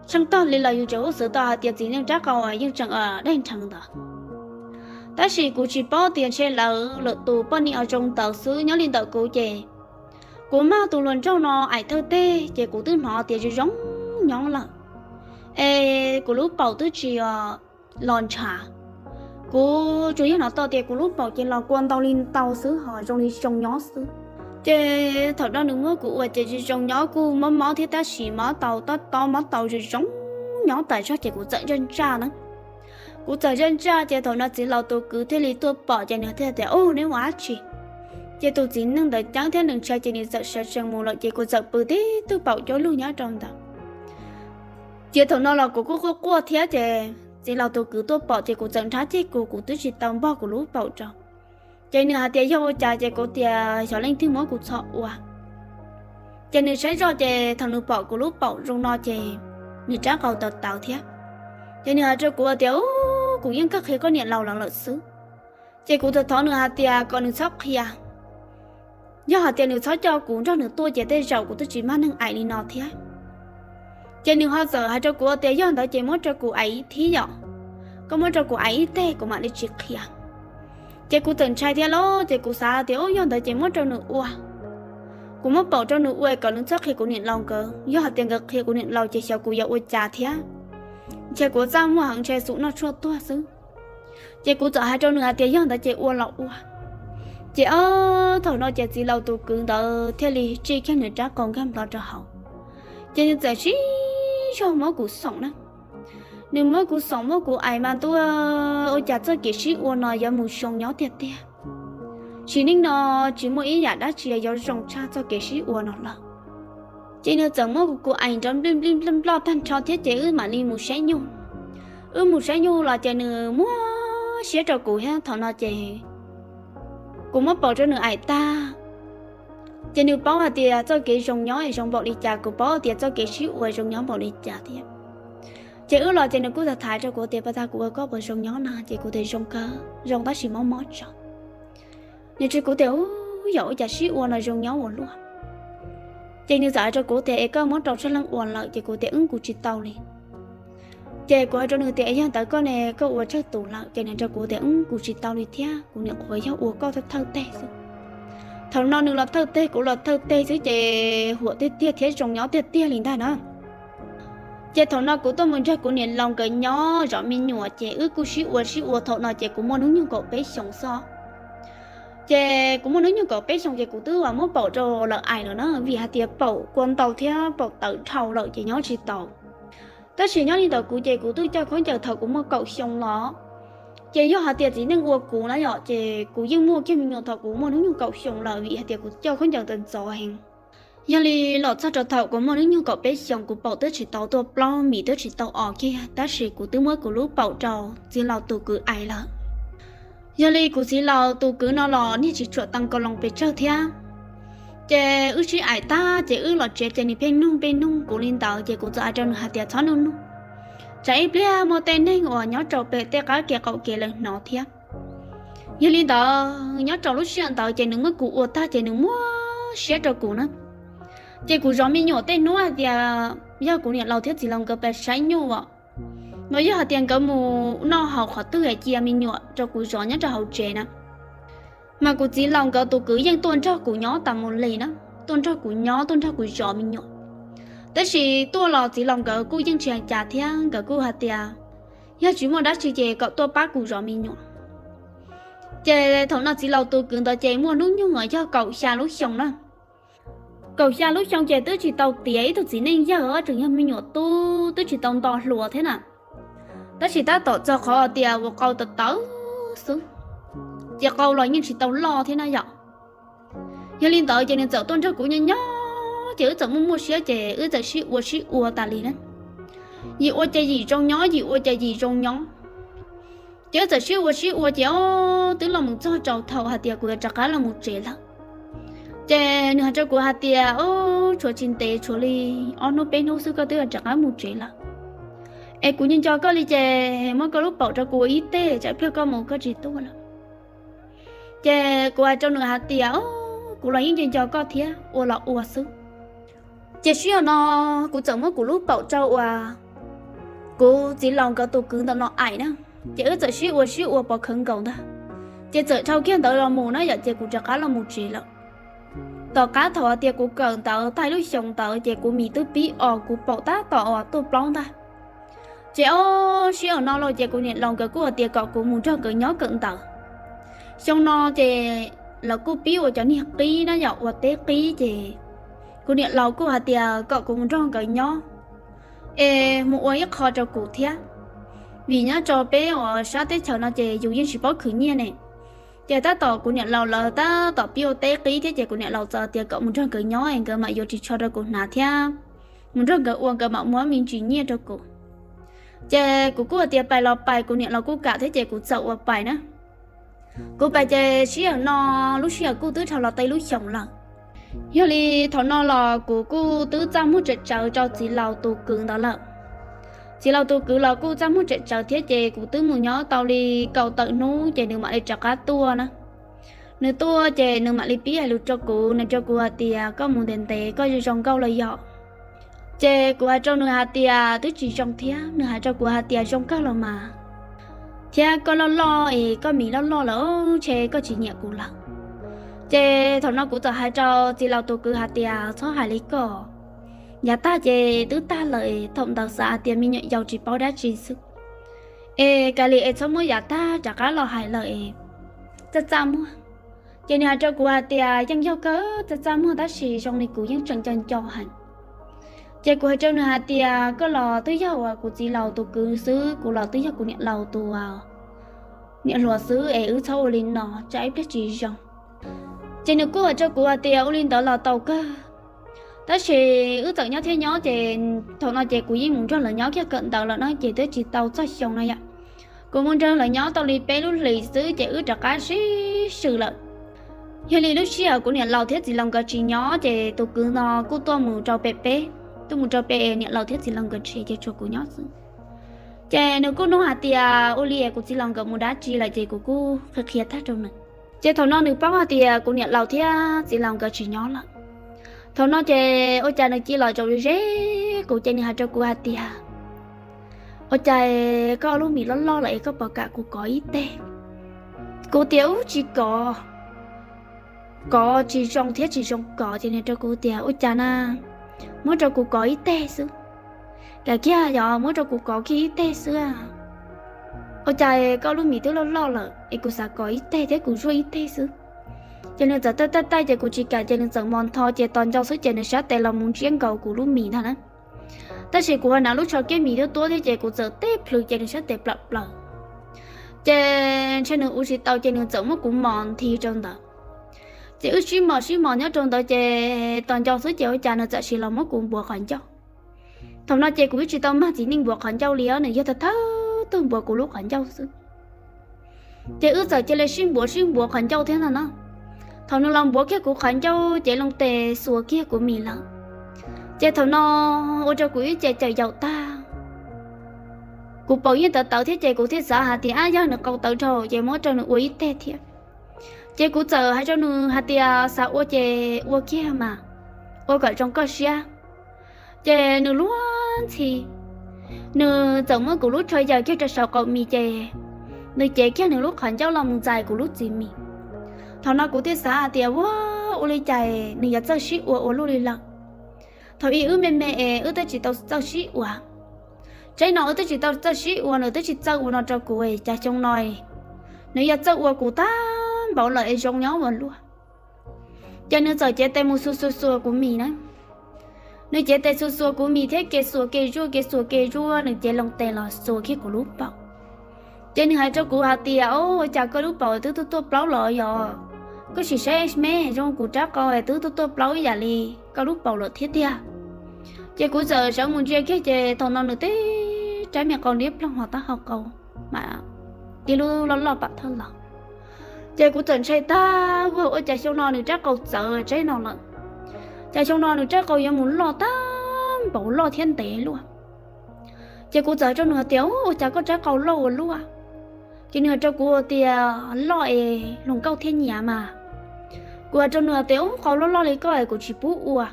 tsheej tog li los yus tseem ua xwv tau hais tias txiv neej rab qau yeej tseem daig nrheev ntawd. Tab sis kuv tsis paub tias ntshe lawv lwm tus poj niam zoo ntawd xwb, nyob li ntawm kuv ces kuv mag tus hluas nraug no aim thawj teg ces kuv twb hnov tias zoo zoo nyob lawm, es kuv lub paum twb tsis los ntshav. Kuv tsuas yog hnov tau tias kuv lub paum ces los kua ntau li ntau xwb ho zoo li zoo nyob xwb. Ces thaum no nws muab kuv ua ces zoo zoo nyob kuj mob mob thiab tab sis mob tau tob tob mob tau zoo zoo nyob tas zog ces kuv txawm ntsaj ntsaj na. Kuv txawm ntsaj ntsaj ces thaum no txiv laus tus kwv thiaj li tuaj pom ces nws thiaj tias, Ub, neb ua dab tsi? Ces tus txiv neej ntawd ceeb thiab nws ntshai ces nws txawm sawv tsees mus lawm ces kuv txawm pw tib tug paum coob lug nyob rau ntawd. Ces thaum no los kuv kuj quaj quaj thiab ces txiv laus tus kwv tuaj pom ces kuv txawm nrhab ceg kuv, kuv twb tsis tau npog kuv lub paum rau. Ces nws hais tias yog ua cas ces kuv tias xyov leej twg muab kuv txhom ua. Ces nws saib zoj ces thaum nws pom kuv lub paum zoo no ces nws rab qau tawv tawv thiab. Ces nws hais rau kuv tias, Ub, kuv yeej kawg qhia koj niam laus lawv lawm xwb. Ces kuv txawm thov nws hais tias kom nws txhob qhia, yog hais tias nws txhob coj kuv nrog nws tuaj ces tej zaum kuv twb tsis mag neeg aim li no thiab. Ces nws ho txawm hais rau kuv tias yog ntawd ces muab rau kuv aim ib thib yom, koj muab rau kuv aim ib teg kuv mam li tsis qhia. Ces kuv txawm ntshai thiab los ces kuv xav tias, Ub, yog ntawd ces muab rau nws ua. Kuv muab paum rau nws ua kom nws txhob qhia kuv niam laus nkawd, yog hais tias nkawd qhia kuv niam laus ces xyov kuv yuav ua cas thiab. Ntshe kuv txaj muag heev ntshe xum noj tshuaj tuag xwb. Ces kuv txawm hais rau nws hais tias yog ntawd ces ua los ua. Ces ob thaum no ces txiv laus tus kwv ntawd thiaj li tsij kiag nws rab qau nkag nplo rau hauv. Ces nws txawm sib zog muab kuv xoom na. Nws muab kuv xoom muab kuv aim mas ntuj, ua cas txoj kev sib ua no yuav mus zoo nyob tiag tiag. Sim neej no tsis muaj ib yam dab tsi yuav zoo tshaj txoj kev sib ua no lawm. Ces nws txawm muab kuv aim nrov nplij nplij nploj nploj tag nrho thiab ces wb mam li mus saib nyuj. Wb mus saib nyuj los ces nws muab siab rau kuv thiab thaum no ces kuv muab paum rau nws aim tag. Ces nws paub hais tias txoj kev zoo nyob es zoo npaum li cas, kuv paub tias txoj kev sib ua zoo nyob npaum li cas thiab. Ces wb los ces nws kuj tham tham rau kuv tias, Pas tas kuv ua koj puas zoo nyob na? Ces kuv tias zoo kawg, zoo tab sis mob mob tso. Nws tsis, kuv tias, Ub, yog ua cas sib ua no zoo nyob ua luaj. Ces nws txawm hais rau kuv tias, Es koj muab rau tsawg leej ua lawm? Ces kuv tias, Wb kuv tsis tau li. Ces kuv hais rau nws tias, Es yog ntawd koj ne, koj ua tsawg tus lawm? Ces nws rau kuv tias, Wb kuv tsis tau li thiab, kuv niam qhuav yog ua koj thawj teg xwb. Thaum no nws los thawj teg kuv los thawj teg xwb ces huam tiag tiag thiab zoo nyob tiag tiag li ntag na. Ces thaum no kuv tuaj mus nrog kuv niam laus nkawd nyob zov me nyuam ces wb kuj sib ua sib ua, thaum no ces kuv muaj hnub nyoog kaum peb xyoos xwb. Ces kuv muaj hnub nyoog kaum peb xyoos ces kuv twb muab paum rau lawv aim lawm na, vim hais tias paum kua ntau thiab paum tawv dhau lawm ces nyob tsis tau. Tab sis nyob li ntawm kuv ces kuv twb coj khaub ncaws thaum kuv muaj kaum xyoo los, ces yog hais tias txiv neej ua kuv na yom, ces kuv yeej muaj kiag me nyuam thaum kuv muaj hnub nyoog kaum xyoo lawm vim hais tias kuv coj khaub ncaws ntxov ntxov heev. Yog li los txog rau thaum kuv muaj hnub nyoog kaum peb xyoos kuv paum twb tsis tau tuaj plaub, mis twb tsis tau os kiag, tab sis kuv twb muab kuv lub paum rau txiv laus tus kwv aim lawm. Yog li kuv txiv laus tus kwv no los niag tsis tshua tau ko loo pes tsawg thiab. Ces wb sib aim tag ces wb los tsev ces nws pheej nug pheej nug kuv li ntawd ces kuv txawm hais rau nws hais tias, Txhob nug nug, tsam ib pliag muaj tej neeg uas nyob rau pem tej qab kev qaum kev lawv hnov thiab. Yog li ntawd nyob rau lub sij hawm ntawd ces nws muab kuv ua tag ces nws muab siab rau kuv na. Ces kuv zov me nyuam tej hnub hais tias yog kuv niam laus thiab txiv laus nkawd pes saib nyuj os, mas yog hais tias nkawd mus noj haus qhov twg es cia me nyuam rau kuv zov nyob rau hauv tsev na, mas kuv txiv laus nkawd tus kwv yeej tuaj nrog kuv nyob tas mus li na. tuaj nrog kuv nyob, tuaj nrog kuv zov me nyuam. Tab sis tuaj los txiv laus nkawd kuj yeej tsis hais cas thiab, nkawd kuj hais tias yog tsis muaj dab tsi ces kom tuaj pab kuv zov me nyuam. Ces thaum no txiv laus tus kwv ntawd ces muaj hnub nyoog yog kaum xya lub xyoo na. Kaum xya lub xyoo ces twb tsis tau tiav ib tug txiv neej yawg, tseem yog me nyuam tub twb tsis tau nto hluas thiab na. Tab sis tab tom txog qhov tias ua qau tawv tawv xwb, ces qau los yeej tsis tau loj thiab na yom. Yog li ntawd ces nws txawm tuaj nrog kuv nyob nyob ces wb txawm muaj muaj siab ces wb txawm sib ua sib ua tas li na. Yim ua ces yim zoo nyob, yim ua ces yim zoo nyob. Ces wb txawm sib ua sib ua ces o, twb los mus txog rau thaum hais tias kuv yuav rov qab los mus tsev lawm. Ces nws hais rau kuv hais tias, o, tshuav tsis ntev, tshuav li ob hnub peb hnub xwb koj twb yuav rov qab mus tsev lawm. Es kuv nco nco koj li ces muab koj lub paum rau kuv ua ib teg, tsam pliag koj mus koj tsis tuaj lawm. Ces kuv hais rau nws hais tias, o, kuv los yeej nco nco koj thiab, ua los ua xwb. Ces sij hawm no kuv txawm muab kuv lub paum rau uas kuv txiv laus nkawd tus kwv ntawm no aim na. Ces wb txawm sib ua sib ua pov khawv nkaus ntag. Ces txawm dhau kiag ntawd los mus na yom, ces kuv rov qab los mus tsev lawm. Tom qab thaum hais tias kuv kawm ntawv tag lub xyoo ntawd ces kuv mis twb pib os, kuv paum tab tom uas tuaj plaub ntag. Ces o, sij hawm no los ces kuv niam laus nkawd kuj hais tias kom kuv mus nrog nkawd nyob kawm ntawv. Xyoo no ces lawv kuj pib ua cov niag qib na yom, ua teb qib ces kuv niam laus kuj hais tias kom kuv mus nrog nkawd nyob es mus ua ib qho rau kuv thiab, vim nyob rau peb uas sab teb chaws no ces yus yeej tsis paub khwv nyiaj ne. Ces tab tom kuv niam laus lawv tab tom pib ua teb qib thiab ces kuv niam laus txawm tias kom mus nrog nkawd nyob es nkawd mam yuav ris tsho rau kuv hnav thiab mus nrog nkawd ua nkawd mam muab me ntsis nyiaj rau kuv. Ces kuv kuj hais tias pais los pais, kuv niam laus kuj kam thiab ces kuv txawm ua pais na. Kuv pais ces sij hawm no lub sij hawm kuj twb dhau los tau lub xyoos lawm. Yog li thaum no los kuv kuj twb txaj muag tsem tsawv rau txiv laus tus kwv ntawd lawm. Txiv laus tus kwv los kuj txaj muag tsem tsawv thiab ces kuv twb mus nyob tau li kaum tawm hnub ces nws mam li rov qab tuaj na. Nws tuaj ces nws mam li pib hais lus rau kuv, nws rau kuv hais tias koj mus ntev ntev koj zoo nkauj los yog? Ces kuv hais rau nws hais tias twb tsis zoo thiab. Nws hais rau kuv hais tias zoo kawg los mas, thiab koj loj loj es koj mis loj loj lawm, ntshe koj tsis nyiam kuv lawm. Ces thaum no kuv txawm hais rau txiv laus tus kwv hais tias txhob hais li koj, yav tag ces twb tag lawm, thaum ntawd xav hais tias me nyuam yaus tsis paub dab tsi xwb, es kav liam es txhob muab yav tag rov qab los hais lawm es txaj txaj muag. Ces nws hais rau kuv hais tias yeej yog kawg txaj txaj muag tab sis zoo li kuv yeej tseem nco nco heev. Ces kuv hais rau nws hais tias koj los twb yog uas kuv txiv laus tus kwv xwb, kuv los twb yog kuv niam laus tus niam hluas xwb es wb txhob ua li no tsam ib pliag tsis zoo. Ces nws kuj hais rau kuv hais tias ua li ntawd los tau kawg. Tab sis wb txawm nyob thiab nyob ces thaum no ces kuv yeej mus nrog lawv nyob kiag kawm ntawv lawm na ces twb tsis tau txog xyoo no yom. Kuv mus nrog lawv nyob tau li peb lub hlis xwb ces wb rov qab sib swm lawm. Yog li lub sij hawm kuv niam laus thiab txiv laus nkawd tsis nyob ces tus kwv no kuj tuaj mus rau pem peb, tuaj mus rau pem niam laus thiab txiv laus nkawd tsev ces tshuav kuv nyob xwb. Ces nws kuj nug hais tias ua li kuv txiv laus nkawd mus dab tsi lawm ces kuv kuj qhia qhia tag rau nws. Ces thaum no nws paub hais tias kuv niam laus thiab txiv laus nkawd tsis nyob lawm. Thaum no ces ua cas nws cia los zaum ze kuv ces nws hais rau kuv hais tias ua cas koj lub mis loj loj lawm es koj puas kam kuv kov ib teg? Kuv tias ub tsis kov, kov tsis zoo thiab tsis zoo kov ces nws rau kuv tias ua cas na, muab rau kuv kov ib teg xwb. Kav kiag yog muab rau kuv kov kiag ib teg xwb. Ua cas koj lub mis twb loj loj lawm es kuv xav kov ib teg thiab kuv zuaj ib teg xwb. Ces nws txawm taij taij taij ces kuv tsis kam ces nws txawm mos ntho ces tos ncau xwb ces nws sab tes los mus ntsiab nkaus kuv lub mis ntag na. Tab sis kuv ho hnav lub tsho kiab mis tuab tuab thiab ces kuv txawm teb plhws ces nws sab tes plam plaws. Ces ntshe nws ua tsis tau ces nws txawm muab kuv mos nthi rau ntawd. Ces wb sib mos sib mos nyob rau ntawd ces tos ncau xwb ces ua cas nws txawm sim los muab kuv npuav qhov ncauj. Thaum no ces kuv twb tsis tau mag txiv neej npuav qhov ncauj li os, nws yog thawj thawj tug npuav kuv lub qhov ncauj xwb. Ces wb txawm cia li sib npuav sib npuav qhov ncauj thiab ntag na. Thaum nws los npuav kiag kuv qhov ncauj ces loo tes xuas kiag kuv mis lawm. Ces thaum no ua rau kuv ib ce cawm yaum tag. Kuv paum yeej tawv tawv thiab ces kuv thiaj xav hais tias ab yog nws qau tawv dhau ces muab rau nws ua ib teg thiab. Ces kuv txawm hais rau nws hais tias xav ua ces ua kiag mas, ua kom zoo koj siab. Ces nws luag ntxhi, nws txawm muab kuv lub tsho yaws kiag rau saum qaum mis ces nws cev kiag nws lub qhov ncauj los mus ntxais kuv lub txiv mis. Thaum no kuv thiaj xav hais tias ua ua li cas nws yuav txawj sib ua ua luaj li lawm. Thaum ub wb me me es wb twb tsis tau txawj sib ua, tsaib no wb twb tsis tau txawj sib ua, nws twb tsis txawj ua no rau kuv, cas xyoo no nws yuav txawj ua kuv tag npaum lawm es zoo nyob ua luaj. Ces nws txawm cev tes mus xuas xuas xuas kuv mis na. Nws cev tes xuas xuas kuv mis thiab ke xuas ke zuaj ke xuas ke zuaj, nws cev loo tes los xuas kiag kuv lub paum. Ces nws hais rau kuv hais tias, Ua cas koj lub paum twb tuaj tuaj plaub los yog? Koj sim saib me, zoo kuv rab qau twb tuaj tuaj plaub ib yam li koj lub paum lawm thiab tiag. Ces kuv txawm sawv mus ntsia kiag, ces thaum no nws tib rab me qau liab ploog ho taub hau qau mas tib lub loj loj pam thawj los. Ces kuv txawm ntshai tag, Ua cas xyoo no nws rab qau txawv tsaib no lawm? Cas xyoo no nws rab qau yuav mus loj tag npaum loj thiab ntev luaj? Ces kuv txawm hais rau nws hais tias, Ua cas koj rab qau loj ua luaj? Ces nws hais rau kuv tias, Loj es hluas nkauj thiab nyiam mas. Kuv hais rau nws tias, Ub, qau loj loj li koj es kuv tsis pub ua.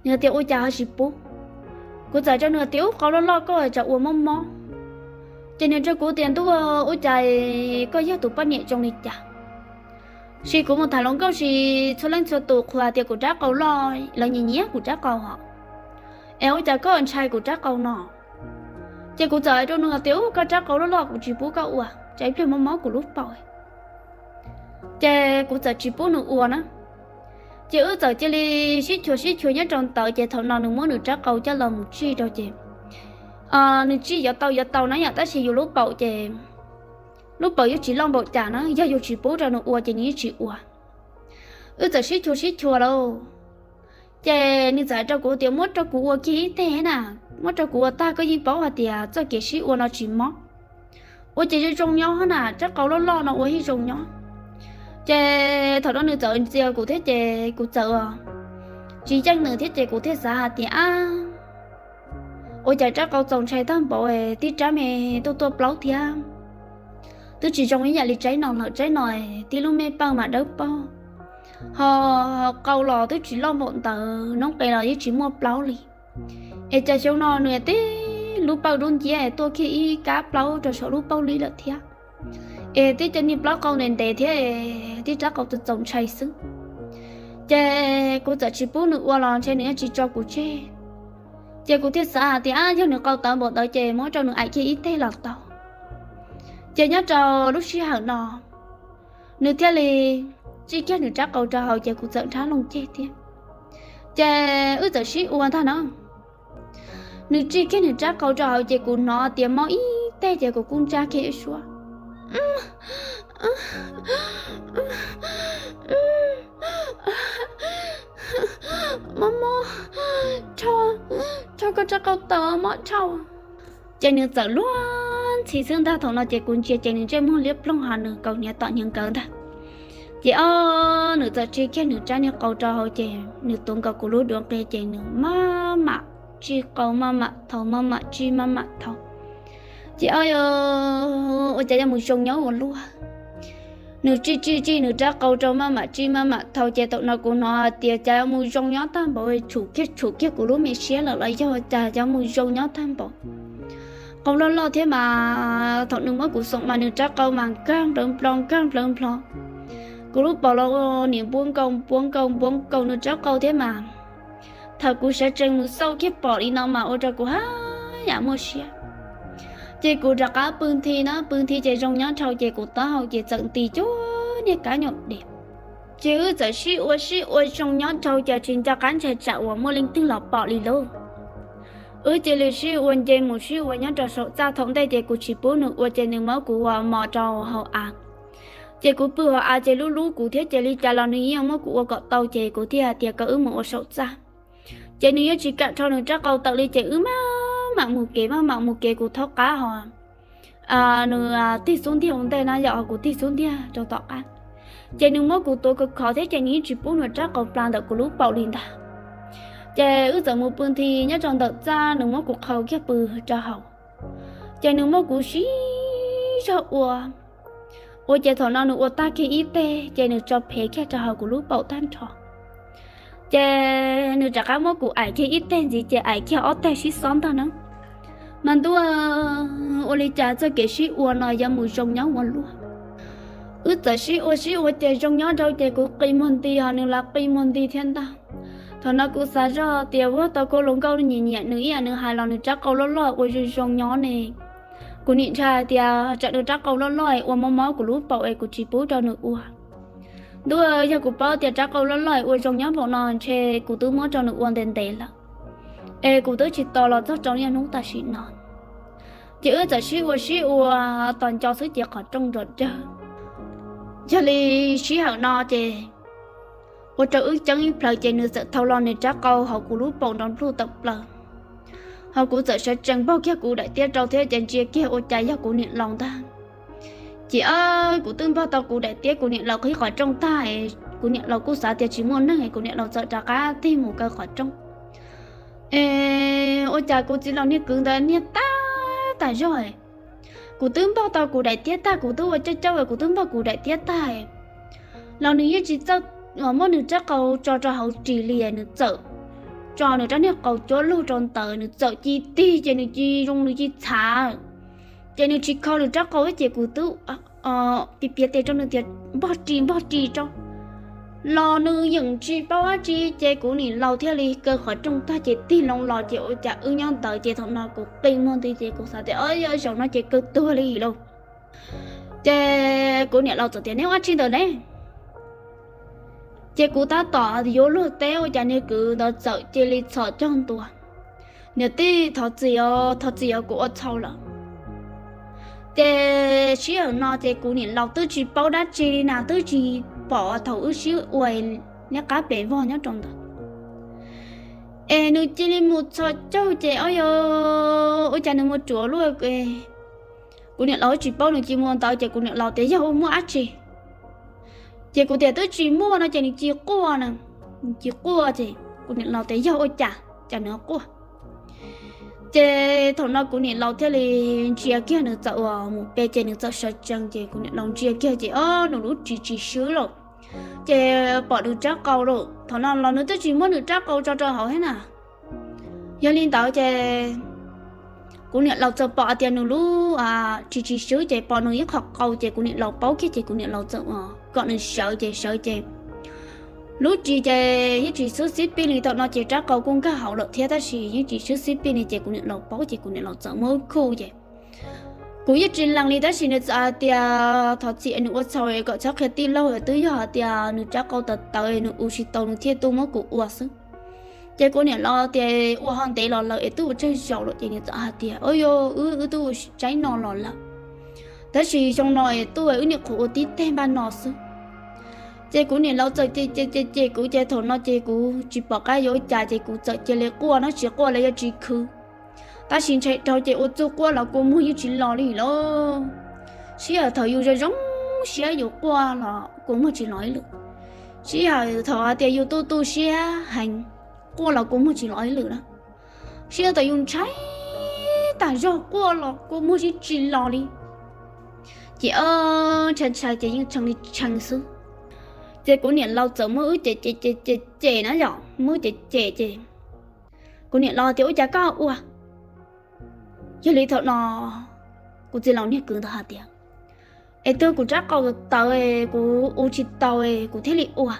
Nws tias, Ua cas ho tsis pub? Kuv txawm hais rau nws tias, Ub, qau loj loj koj es tsam ua mob mob. Ces nws hais rau kuv tias, Ntuj, ua cas koj yog tus poj niam zoo li cas? Sis kuv mus tham hluas nkauj sis txhua leej txhua tus qhuas tias kuv rab qau loj, lawv nyiam nyiam kuv rab qau hos, es ua cas koj ntshai kuv rab qau no? Ces kuv txawm hais rau nws tias, Ub, koj rab qau loj loj kuv tsis pub koj ua, tsam ib pliag mob mob kuv lub paum. Ces kuv txawm tsis pub nws ua na. Ces wb txawm cia li sib chua sib chua nyob rau ntawd, ces thaum no nws muab nws rab qau coj los mus tsij rau ces nws tsij yuav tau yuav tau na yom, tab sis yus lub paum ces lub paum yuav tsis loj npaum cas na, yog yus tsis pub rau nws ua ces nws yeej tsis ua. Wb txawm sib chua sib chua lauj, ces nws txawm hais rau kuv tias, Muab rau kuv ua kiag ib teg na, muab rau kuv ua tag koj yeej paub hais tias txoj kev sib ua no tsis mob. Ua ces zoo zoo nyob na, rab qau loj loj no ua yeej zoo nyob. Ces thaum no nws txawm ntxias kuv thiab ces kuv txawm tsis yeej nws thiab ces kuv thiaj xav hais tias, Ab, ua cas rab qau txaus ntshai tag npaum, tib rab me tuaj tuaj plaub thiab, twb tsis zoo ib yam li tsaib no lawm, tsaib no tib lub me pawg mas dawb paug, ho qau los twb tsis loj npaum ntawd, noob qes los yeej tsis muaj plaub li. Es cas xyoo no nws tib lub pawg dub nciab tuaj kiag ib kab plaub rau saum lub paug li lawm thiab. Es tib co niag plaub qau ntev ntev thiab, tib rab qau txaus txaus ntshai xwb. Ces kuv txawm tsis pub nws ua los ntshe nws yeej tsis tso kuv tseg. Ces kuv thiaj xav hais tias, Ab, yog nws qau tawv npaum ntawd ces muab rau nws aim kiag ib teg los tau. Ces nyob rau lub sij hawm no, nws thiaj li tsij kiag nws rab qau rau hauv ces kuv txawm nrhab loo ceg thiab. Ces wb txawm sib ua ntag na. Nws tsij kiag nws rab qau rau hauv ces kuv hnov tias mob ib teg ces kuv kuj ntsaj kiag ib suab, Mob mob, rho, rho koj rab qau tawv, mob dhau. Ces nws txawm luag ntxhi xwb ntag. Thaum no ces kuv ntsia ces nws ntsej muag liab ploog ho nws kaus hniav tom hniav nkawd ntag. Ces ob, nws txawm tsij kiag nws rab niag qau rau hauv ces nws tuav nkaus kuv lub duav nqi ces nws maj mam tsij qau maj mam thau, maj mam tsij maj mam thau. Ces ob, ua cas yuav mus zoo nyob ua luaj. Nws tsij tsij tsij nws rab qau rau maj mam tsij maj mam thau ces thaum no kuv hnov hais tias cas yuav mus zoo nyob tag npaum, tshum kiag tshum kiag kuv lub me siab lawm los yog cas yuav mus zoo nyob tag npaum. Qau loj loj thiab mas thaum nws muab kuv xoom mas nws rab qau mas nkag nplawv nplo nkag nplawv nplo. Kuv lub paum los nim npuab nkaus npuab nkaus npuab nkaus nws rab qau thiab mas. Thaum kuv sawv tsees mus xauj kiag pom li no mas ua rau kuv haj yam muaj siab. Ces kuv rov qab pw nthi na, pw nthi ces zoo nyob dhau ces kuv taub hau ces txawm nti cuag niag kab nyuam diam. Ces wb txawm sib ua sib ua zoo nyob dhau ces tsis nco qab ntshai tsam uas muaj leej twg los pom li lauj. Wb cia li sib ua nce mus sib ua nyob rau saum txaj, thaum ntej ces kuv tsis pub nws ua ces nws muab kuv ua mos rau hauv av. Ces kuv pw hauv av ces lub lub kuv thiab ces li cas los nws yeej muab kuv ua kom tau ces kuv thiaj hais tias kom wb mus ua saum txaj. Ces nws yeej tsis kam rho nws rab qau tawm li ces wb maj mam mus kev maj mam mus kev kuv thaub qab ho nws tig xub ntiag ua ntej na yom, kuv tig xub ntiag rau tom qab. Ces nws muab kuv tuav khov khov thiab ces nws yeej tsis pub nws rab qau pla ntawm kuv lub paum li ntag. Ces wb txawm mus pw nthi nyob rau ntawm txaj, nws muab kuv qhau kiag pw rau hauv. Ces nws muab kuv sib zog ua, ua ces thaum no nws ua tag kiag ib teg ces nws tso phev kiag rau hauv kuv lub paum tag nrho. Ces nws rov qab muab kuv aim kiag ib teg ntxiv ces aim kiag ob teg sib xob ntag na. Mas ntuj, ua li cas txoj kev sib ua no yuav mus zoo nyob ua luaj. Wb txawm sib ua sib ua ces zoo nyob rau ces kuv qi muag nti ho nws los qi muag nti thiab ntag. Thaum no kuv xav zog tias ua tau koj hluas nkauj nyiam nyiam nws ib yam nws hais los nws rab qau loj loj ua zoo zoo nyob ne. Kuv nim ntshai tias tsam nws rab qau loj loj es ua mob mob kuv lub paum es kuv tsis pub rau nws ua. Ntuj, yog kuv paub tias rab qau loj loj es ua zoo nyob npaum no ntshe kuv twb muab rau nws ua ntev ntev lawm, es kuv twb tsis tos los txog rau niaj hnub tam sim no. Ces wb txawm sib ua sib ua tos nco xwb ces qhov rooj nrov dawg. Yog li sij hawm no ces ua rau wb ceeb ib plhaw ces nws txawm thau los nws rab qau hauv kuv lub paum nrov npluj tawm plaws. Hos kuv txawm sawv tsees npog kiag kuv daim tiab rau thiab ces ntsia kiag ua cas yog kuv niam laus ntag. Ces kuv twb npog tau kuv daim tiab kuv niam laus qhib qhov rooj tag, kuv niam laus kuj xav tias tsis muaj neeg, kuv niam laus txawm rov qab tig mus kaw qhov rooj. Es ua cas kuv txiv laus niag kwv ntawd niag tab tas zog. Kuv twb npog tau kuv daim tiab tag, kuv twb ua caj caub, kuv twb npog kuv daim tiab tag los nws yeej tsis txawj muab nws rab qau tso rau hauv ris li, nws txawm tso nws rab niag qau cuab lug rau ntawd, nws txawm ci tig ces nws ci zoo nws ci txhav, ces nws tsis kho nws rab qau ces kuv twb piav piav tes rau nws tias npog ris npog ris rau los nws yeej tsis paub dab tsi. Ces kuv niam laus thiaj li kaw qhov rooj tag ces tig loo los ces ua cas wb nyob ntawd ces thaum no kuv qi muag nti ces kuv xav tias o yog zaum no ces kawg tuag li lauj. Ces kuv niam laus txawm tias neb ua dab tsi ntawd ne? Ces kuv tab tom yuav luag teb ua cas niag kwv ntawd txawm cia li txhos caug ntua, niam tij thov txim os, thov txim os, kuv ua txhaum lawm. Ces sij hawm no ces kuv niam laus twb tsis paub dab tsi li na, twb tsis pom thaum wb sib ua neb qab pes vog nyob rau ntawd. Es nws cia li mus txhos caug ces o yog ua cas nws mus ruam luaj. Kuv niam laus tsis paub nws cia li mus ntawd ces kuv niam laus tias yog ua muaj dab tsi. Ces kuv tias twb tsis muaj no ces nws cia li quaj na, nws cia li quaj ces kuv niam laus tias yog ua cas cas nws quaj. Ces thaum no kuv niam laus thiaj li ntsia kiag nws txawm uas mus pe ces nws txawm sawv tsees ces kuv niam laus ntsia kiag ces o nws lub ris tsis swb lawm, ces pom nws rab qau lawm. Thaum no los nws twb tsis muab nws rab qau tso rau hauv thiab na. Yog li ntawd ces kuv niam laus txawm pom hais tias nws lub ris tsis swb ces pom nws ib qho qau ces kuv niam laus paub kiag ces kuv niam laus txawm kom nws sawv ces sawv ces lub ris ces yeej tsis swb xib pij li. Thaum no ces rab qau kuj nkag hauv lawm thiab tab sis yeej tsis swb xib pij li ces kuv niam laus paub ces kuv niam laus txawm muab wb khuj ces kuv yeej tsis lees li tab sis nws txawm hais tias thov txim nws ua txhaum kom txhob qhia tij laug, twb yog hais tias nws rab qau tawv tawv nws ua tsis tau nws thiaj tuaj muab kuv ua xwb. Ces kuv niam laus tias ua ho ntev los lawm es twb ua tsawg zaus lawm ces nws txawm hais tias o yog wb wb twb ua tsaib no los lawm, tab sis xyoo no es twb wb niam qhuav ua tib teg npaj no xwb. Ces kuv niam laus txawm cem cem cem kuv ces thaum no ces kuv tsis pom qab yuav ua cas ces kuv txawm cia li quaj no, tsis quaj los yuav tsis khwv. Tab sis ntshai dhau ces ua txuj quaj los kua muag yeej tsis los li lauj. Sij hawm thaum yus zoo zoo siab yus quaj los kua muag tsis los ib lwm. Sij hawm thaum hais tias yus tu tu siab heev, quaj los kua muag tsis los ib lwm na. Sij hawm thaum yus ntshai tas zog quaj los kua muag yeej tsis los li. Ces ntshai ntshai ces yeej tshee li tshee xwb. Ces kuv niam laus txawm muab wb cem cem cem cem na yom, muab wb cem cem ces kuv niam laus tias ua cas koj ua. Yog li thaum no kuv txiv laus niag kwv ntawd hais tias es twb kuv rab qau tawv tawv, kuv ua tsis tau, kuv thiaj li ua.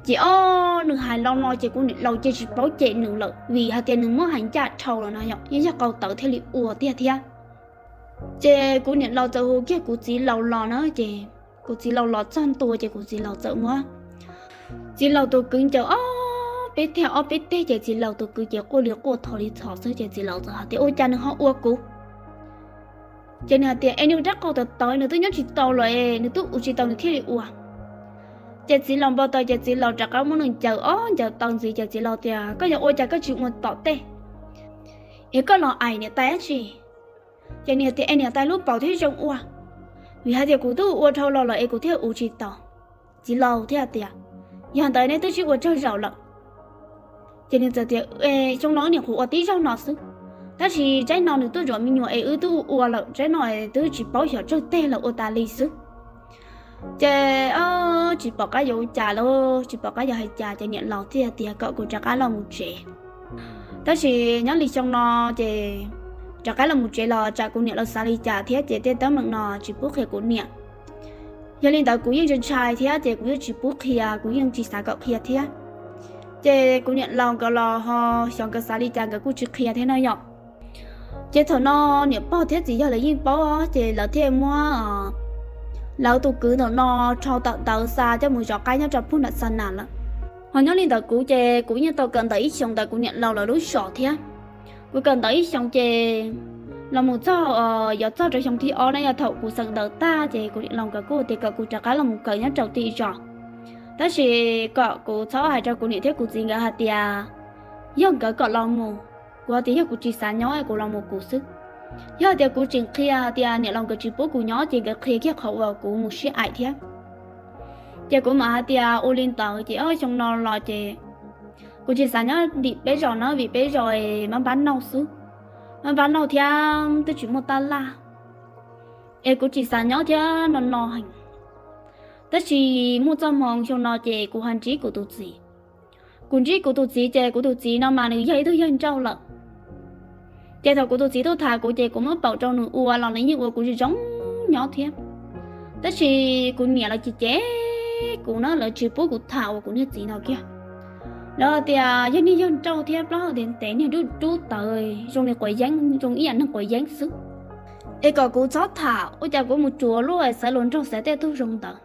Ces o nws hais lo no ces kuv niam laus ces tsis paub cem nws lawm vim hais tias nws muab hais ncaj dhau los no yom, yeej yog qau tawv thiaj li ua tiag thiab. Ces kuv niam laus txawm hu kiag kuv txiv laus los na ces kuv txiv laus los txog ntua ces kuv txiv laus txawm muab txiv laus tus kwv ncaws ob peb teg ob peb teg ces txiv laus tus kwv ces quaj li quaj tho li txhos xwb ces txiv laus txawm hais tias ua cas nws ho ua kuv. Ces nws hais tias es nws rab qau tawv tawv nws twb nyob tsis tau los es nws twb ua tsis tau nws thiaj li ua. Ces txiv laus npau taws ces txiv laus rov qab muab nws ncaws ob ncaws taw ntxiv ces txiv laus tias koj yog ua cas koj tsis ua tom tej, es koj los aim niam tais dab tsi? Ces nws tias es niam tais lub paum thiab zoo ua, vim hais tias kuv twb ua dhau los lawm es kuv thiaj ua tsis tau. Txiv laus thiaj tias yog ntawd neb twb sib ua tsawg zaus lawm? Ces nws txawm tias xyoo no wb niam qhuav ua tib zaug no xwb, tab sis tsaib no nws tuaj zuam me nyuam es wb twb ua lawm, tsaib no twb tsis paub xyov tsawg teg lawm ua tas li xwb. Ces tsis pom qab yuav ua cas lawm, tsis pom qab yuav hais cas ces niam laus thiaj tias kom kuv rov qab los mus tsev. Tab sis nyob li xyoo no ces rov qab los mus tsev los tsam kuv niam laus xav li cas thiab ces tej teeb meem no tsis pub qhia kuv niam. Yog li ntawd kuv yeej ntshai ntshai thiab ces kuv yeej tsis pub qhia, kuv yeej tsis xav kom qhia thiab. Ces kuv niam laus nkawd los ho xyov nkawd xav li cas nkawd kuj tsis qhia thiab no yom. Ces thaum no niam pog thiab txiv yawg lawv yeej paub ces lawv thiaj muab lawv tus kwv ntawm no rho tawm ntawv xa coj mus zov qaib nyob rau pug nram xa nas lawm. Ho nyob li ntawd kuv ces kuv yeej tau kawm ntawv ib xyoos ntawm kuv niam laus lawv lub zos thiab. Kuv kawm ntawv ib xyoos ces los mus txog, yuav txog rau xyoo thib ob na yog thaum kuv xeem ntawv tag ces kuv niam laus nkawd kuj tias kom kuv rov qab los mus kawm nyob rau tim zos. Tab sis kom kuv txhob hais rau kuv niam thiab kuv txiv nkawd hais tias yog nkawd kom los mus, kuv hais tias yog kuv tsis xav nyob kuv los mus kuv xwb. Yog tias kuv tseem qhia hais tias niam laus nkawd tsis pub kuv nyob ces nkawd qhia kiag qhov uas kuv mus sib aim thiab. Ces kuv mam hais tias ua li ntawd ces ob xyoo no los ces kuv tsis xav nyob tim peb zos no vim peb zos mab npab nauj xwb, mab npab nauj thiab twb tsis muaj tab laj, es kuv tsis xav nyob thiab no no heev. Tab sis muaj txoj hmoo xyoo no ces kuv ho ntsib kuv tus txiv. Kuv ntsib kuv tus txiv ces kuv tus txiv no mas nws yog ib tug yawg nrauj lawm. Ces thaum kuv tus txiv tuaj tham kuv ces kuv muab paum rau nws ua los nws yeej ua kuv zoo zoo nyob thiab. Tab sis kuv niam lawv cem cem kuv na, lawv tsis pub kuv tham uas kuv niag txiv no kiag. Lawv tias yog niag yawg nrauj thiab plaub hau ntev ntev niag dub dub tawv zoo li quav yeeb, zoo ib yam neeg quav yeeb xwb. Es kom kuv txhob tham, ua cas kuv mus tsuav luaj xaiv luag nraug xaiv tej tug zoo ntawd.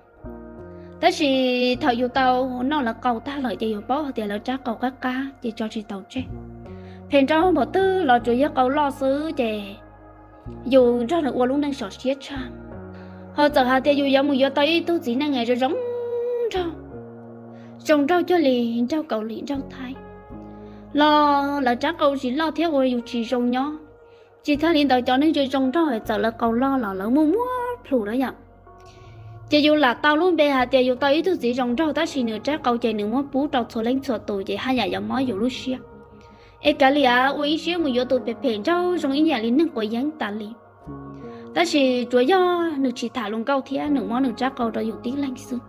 Tab sis thaum yus tau noj lawv qau tag lawm ces yus paub hais tias lawv rab qau qab qab ces tso tsis tau tseg. Phem nrauj npaum twg los tsuas yog qau loj xwb ces yus nrog nws ua lub neej sov siab tshaj. Ho txawm hais tias yus yuav mus yuav tau ib tug txiv neej zoo zoo nraug, zoo nraug cuag li nraug Kaus Lim nraug Thaib los lawv rab qau tsis loj thiab ua yus tsis zoo nyob. Tsis tag li ntawd cov neeg zoo zoo nraug txawm lawv qau loj los lawv muaj muab plhus na yom. Ces yus lam tau lub npe hais tias yus tau ib tug txiv zoo nraug tab sis nws rab qau ces nws muab pub rau txhua leej txhua tus ces haj yam yuav mob yus lub siab. Es kav liam ua ib siab mus yuav tus phem phem nraug zoo ib yam li neeg quav yeeb tas li. Tab sis tsuas yog nws tsis tham luag nkauj thiab nws muab nws rab qau rau yus tib leeg xwb.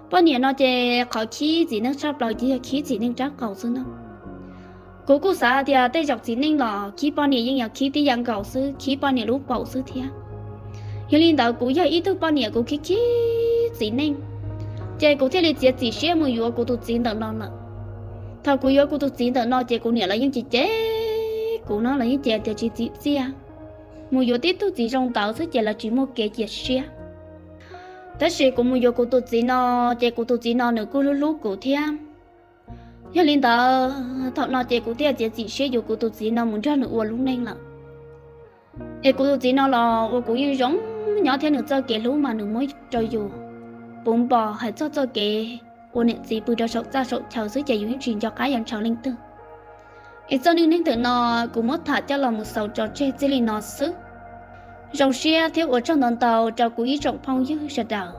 Poj niam no ces qhov khib txiv neej tshaj plaws ces yog khib txiv neej rab qau xwb na. Kuv kuj xav tias tej zaum txiv neej los khib poj niam yeej yog khib tib yam nkaus xwb, khib poj niam lub paum xwb thiab. Yog li ntawd kuv yog ib tug poj niam kuv khib khib txiv neej, ces kuv thiaj li txiav txim siab mus yuav kuv tus txiv ntawm no lawm. Thaum kuv yuav kuv tus txiv ntawm no ces kuv niam lawv yeej cem cem kuv no, lawv yeej cem tias tsis txim txiaj, mus yuav tib tug txiv zoo ntawd xwb ces lawv tsis muaj kev cia siab. Tab sis kuv mus yuav kuv tus txiv no, ces kuv tus txiv no nws kuj hlub hlub kuv thiab. Yog li ntawd thaum no ces kuv thiaj txiav txim siab yuav kuv tus txiv no mus nrog nws ua lub neej lawm. Es kuv tus txiv no los ua kuv yeej zoo nyob thiab nws txoj kev hlub mas nws muab rau yus puv npo, hais txog txoj kev ua niam txiv pw rau saum txaj saum chaw xwb ces yus yeej tsis nco qab yuav ntshaw leej twg. Es txoj neej neeg ntawm no kuv muab tham coj los mus xaus tso tseg txij li no xwb. Zoo siab thiab ua tsaug ntau ntau rau kuv ib tsoom phooj ywg sawv daws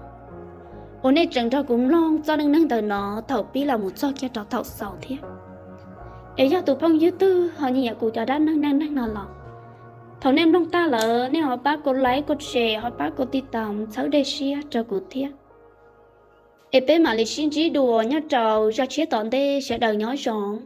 uas nej tseem nrog kuv mloog txoj neej neeg ntawm no thaum pib los mus txog kiag rau thaum xaus thiab. Es yog tus phooj ywg twg ho nyiam kuv cov dab neeg neej neeg no los, thaum nej mloog tag lawm nej ho pab kuv like, kuv share, ho pab kuv tij taus txhawb dej siab rau kuv thiab. Es peb mam li sib ntsib dua nyob rau zaj tshiab tom ntej, sawv daws nyob zoo.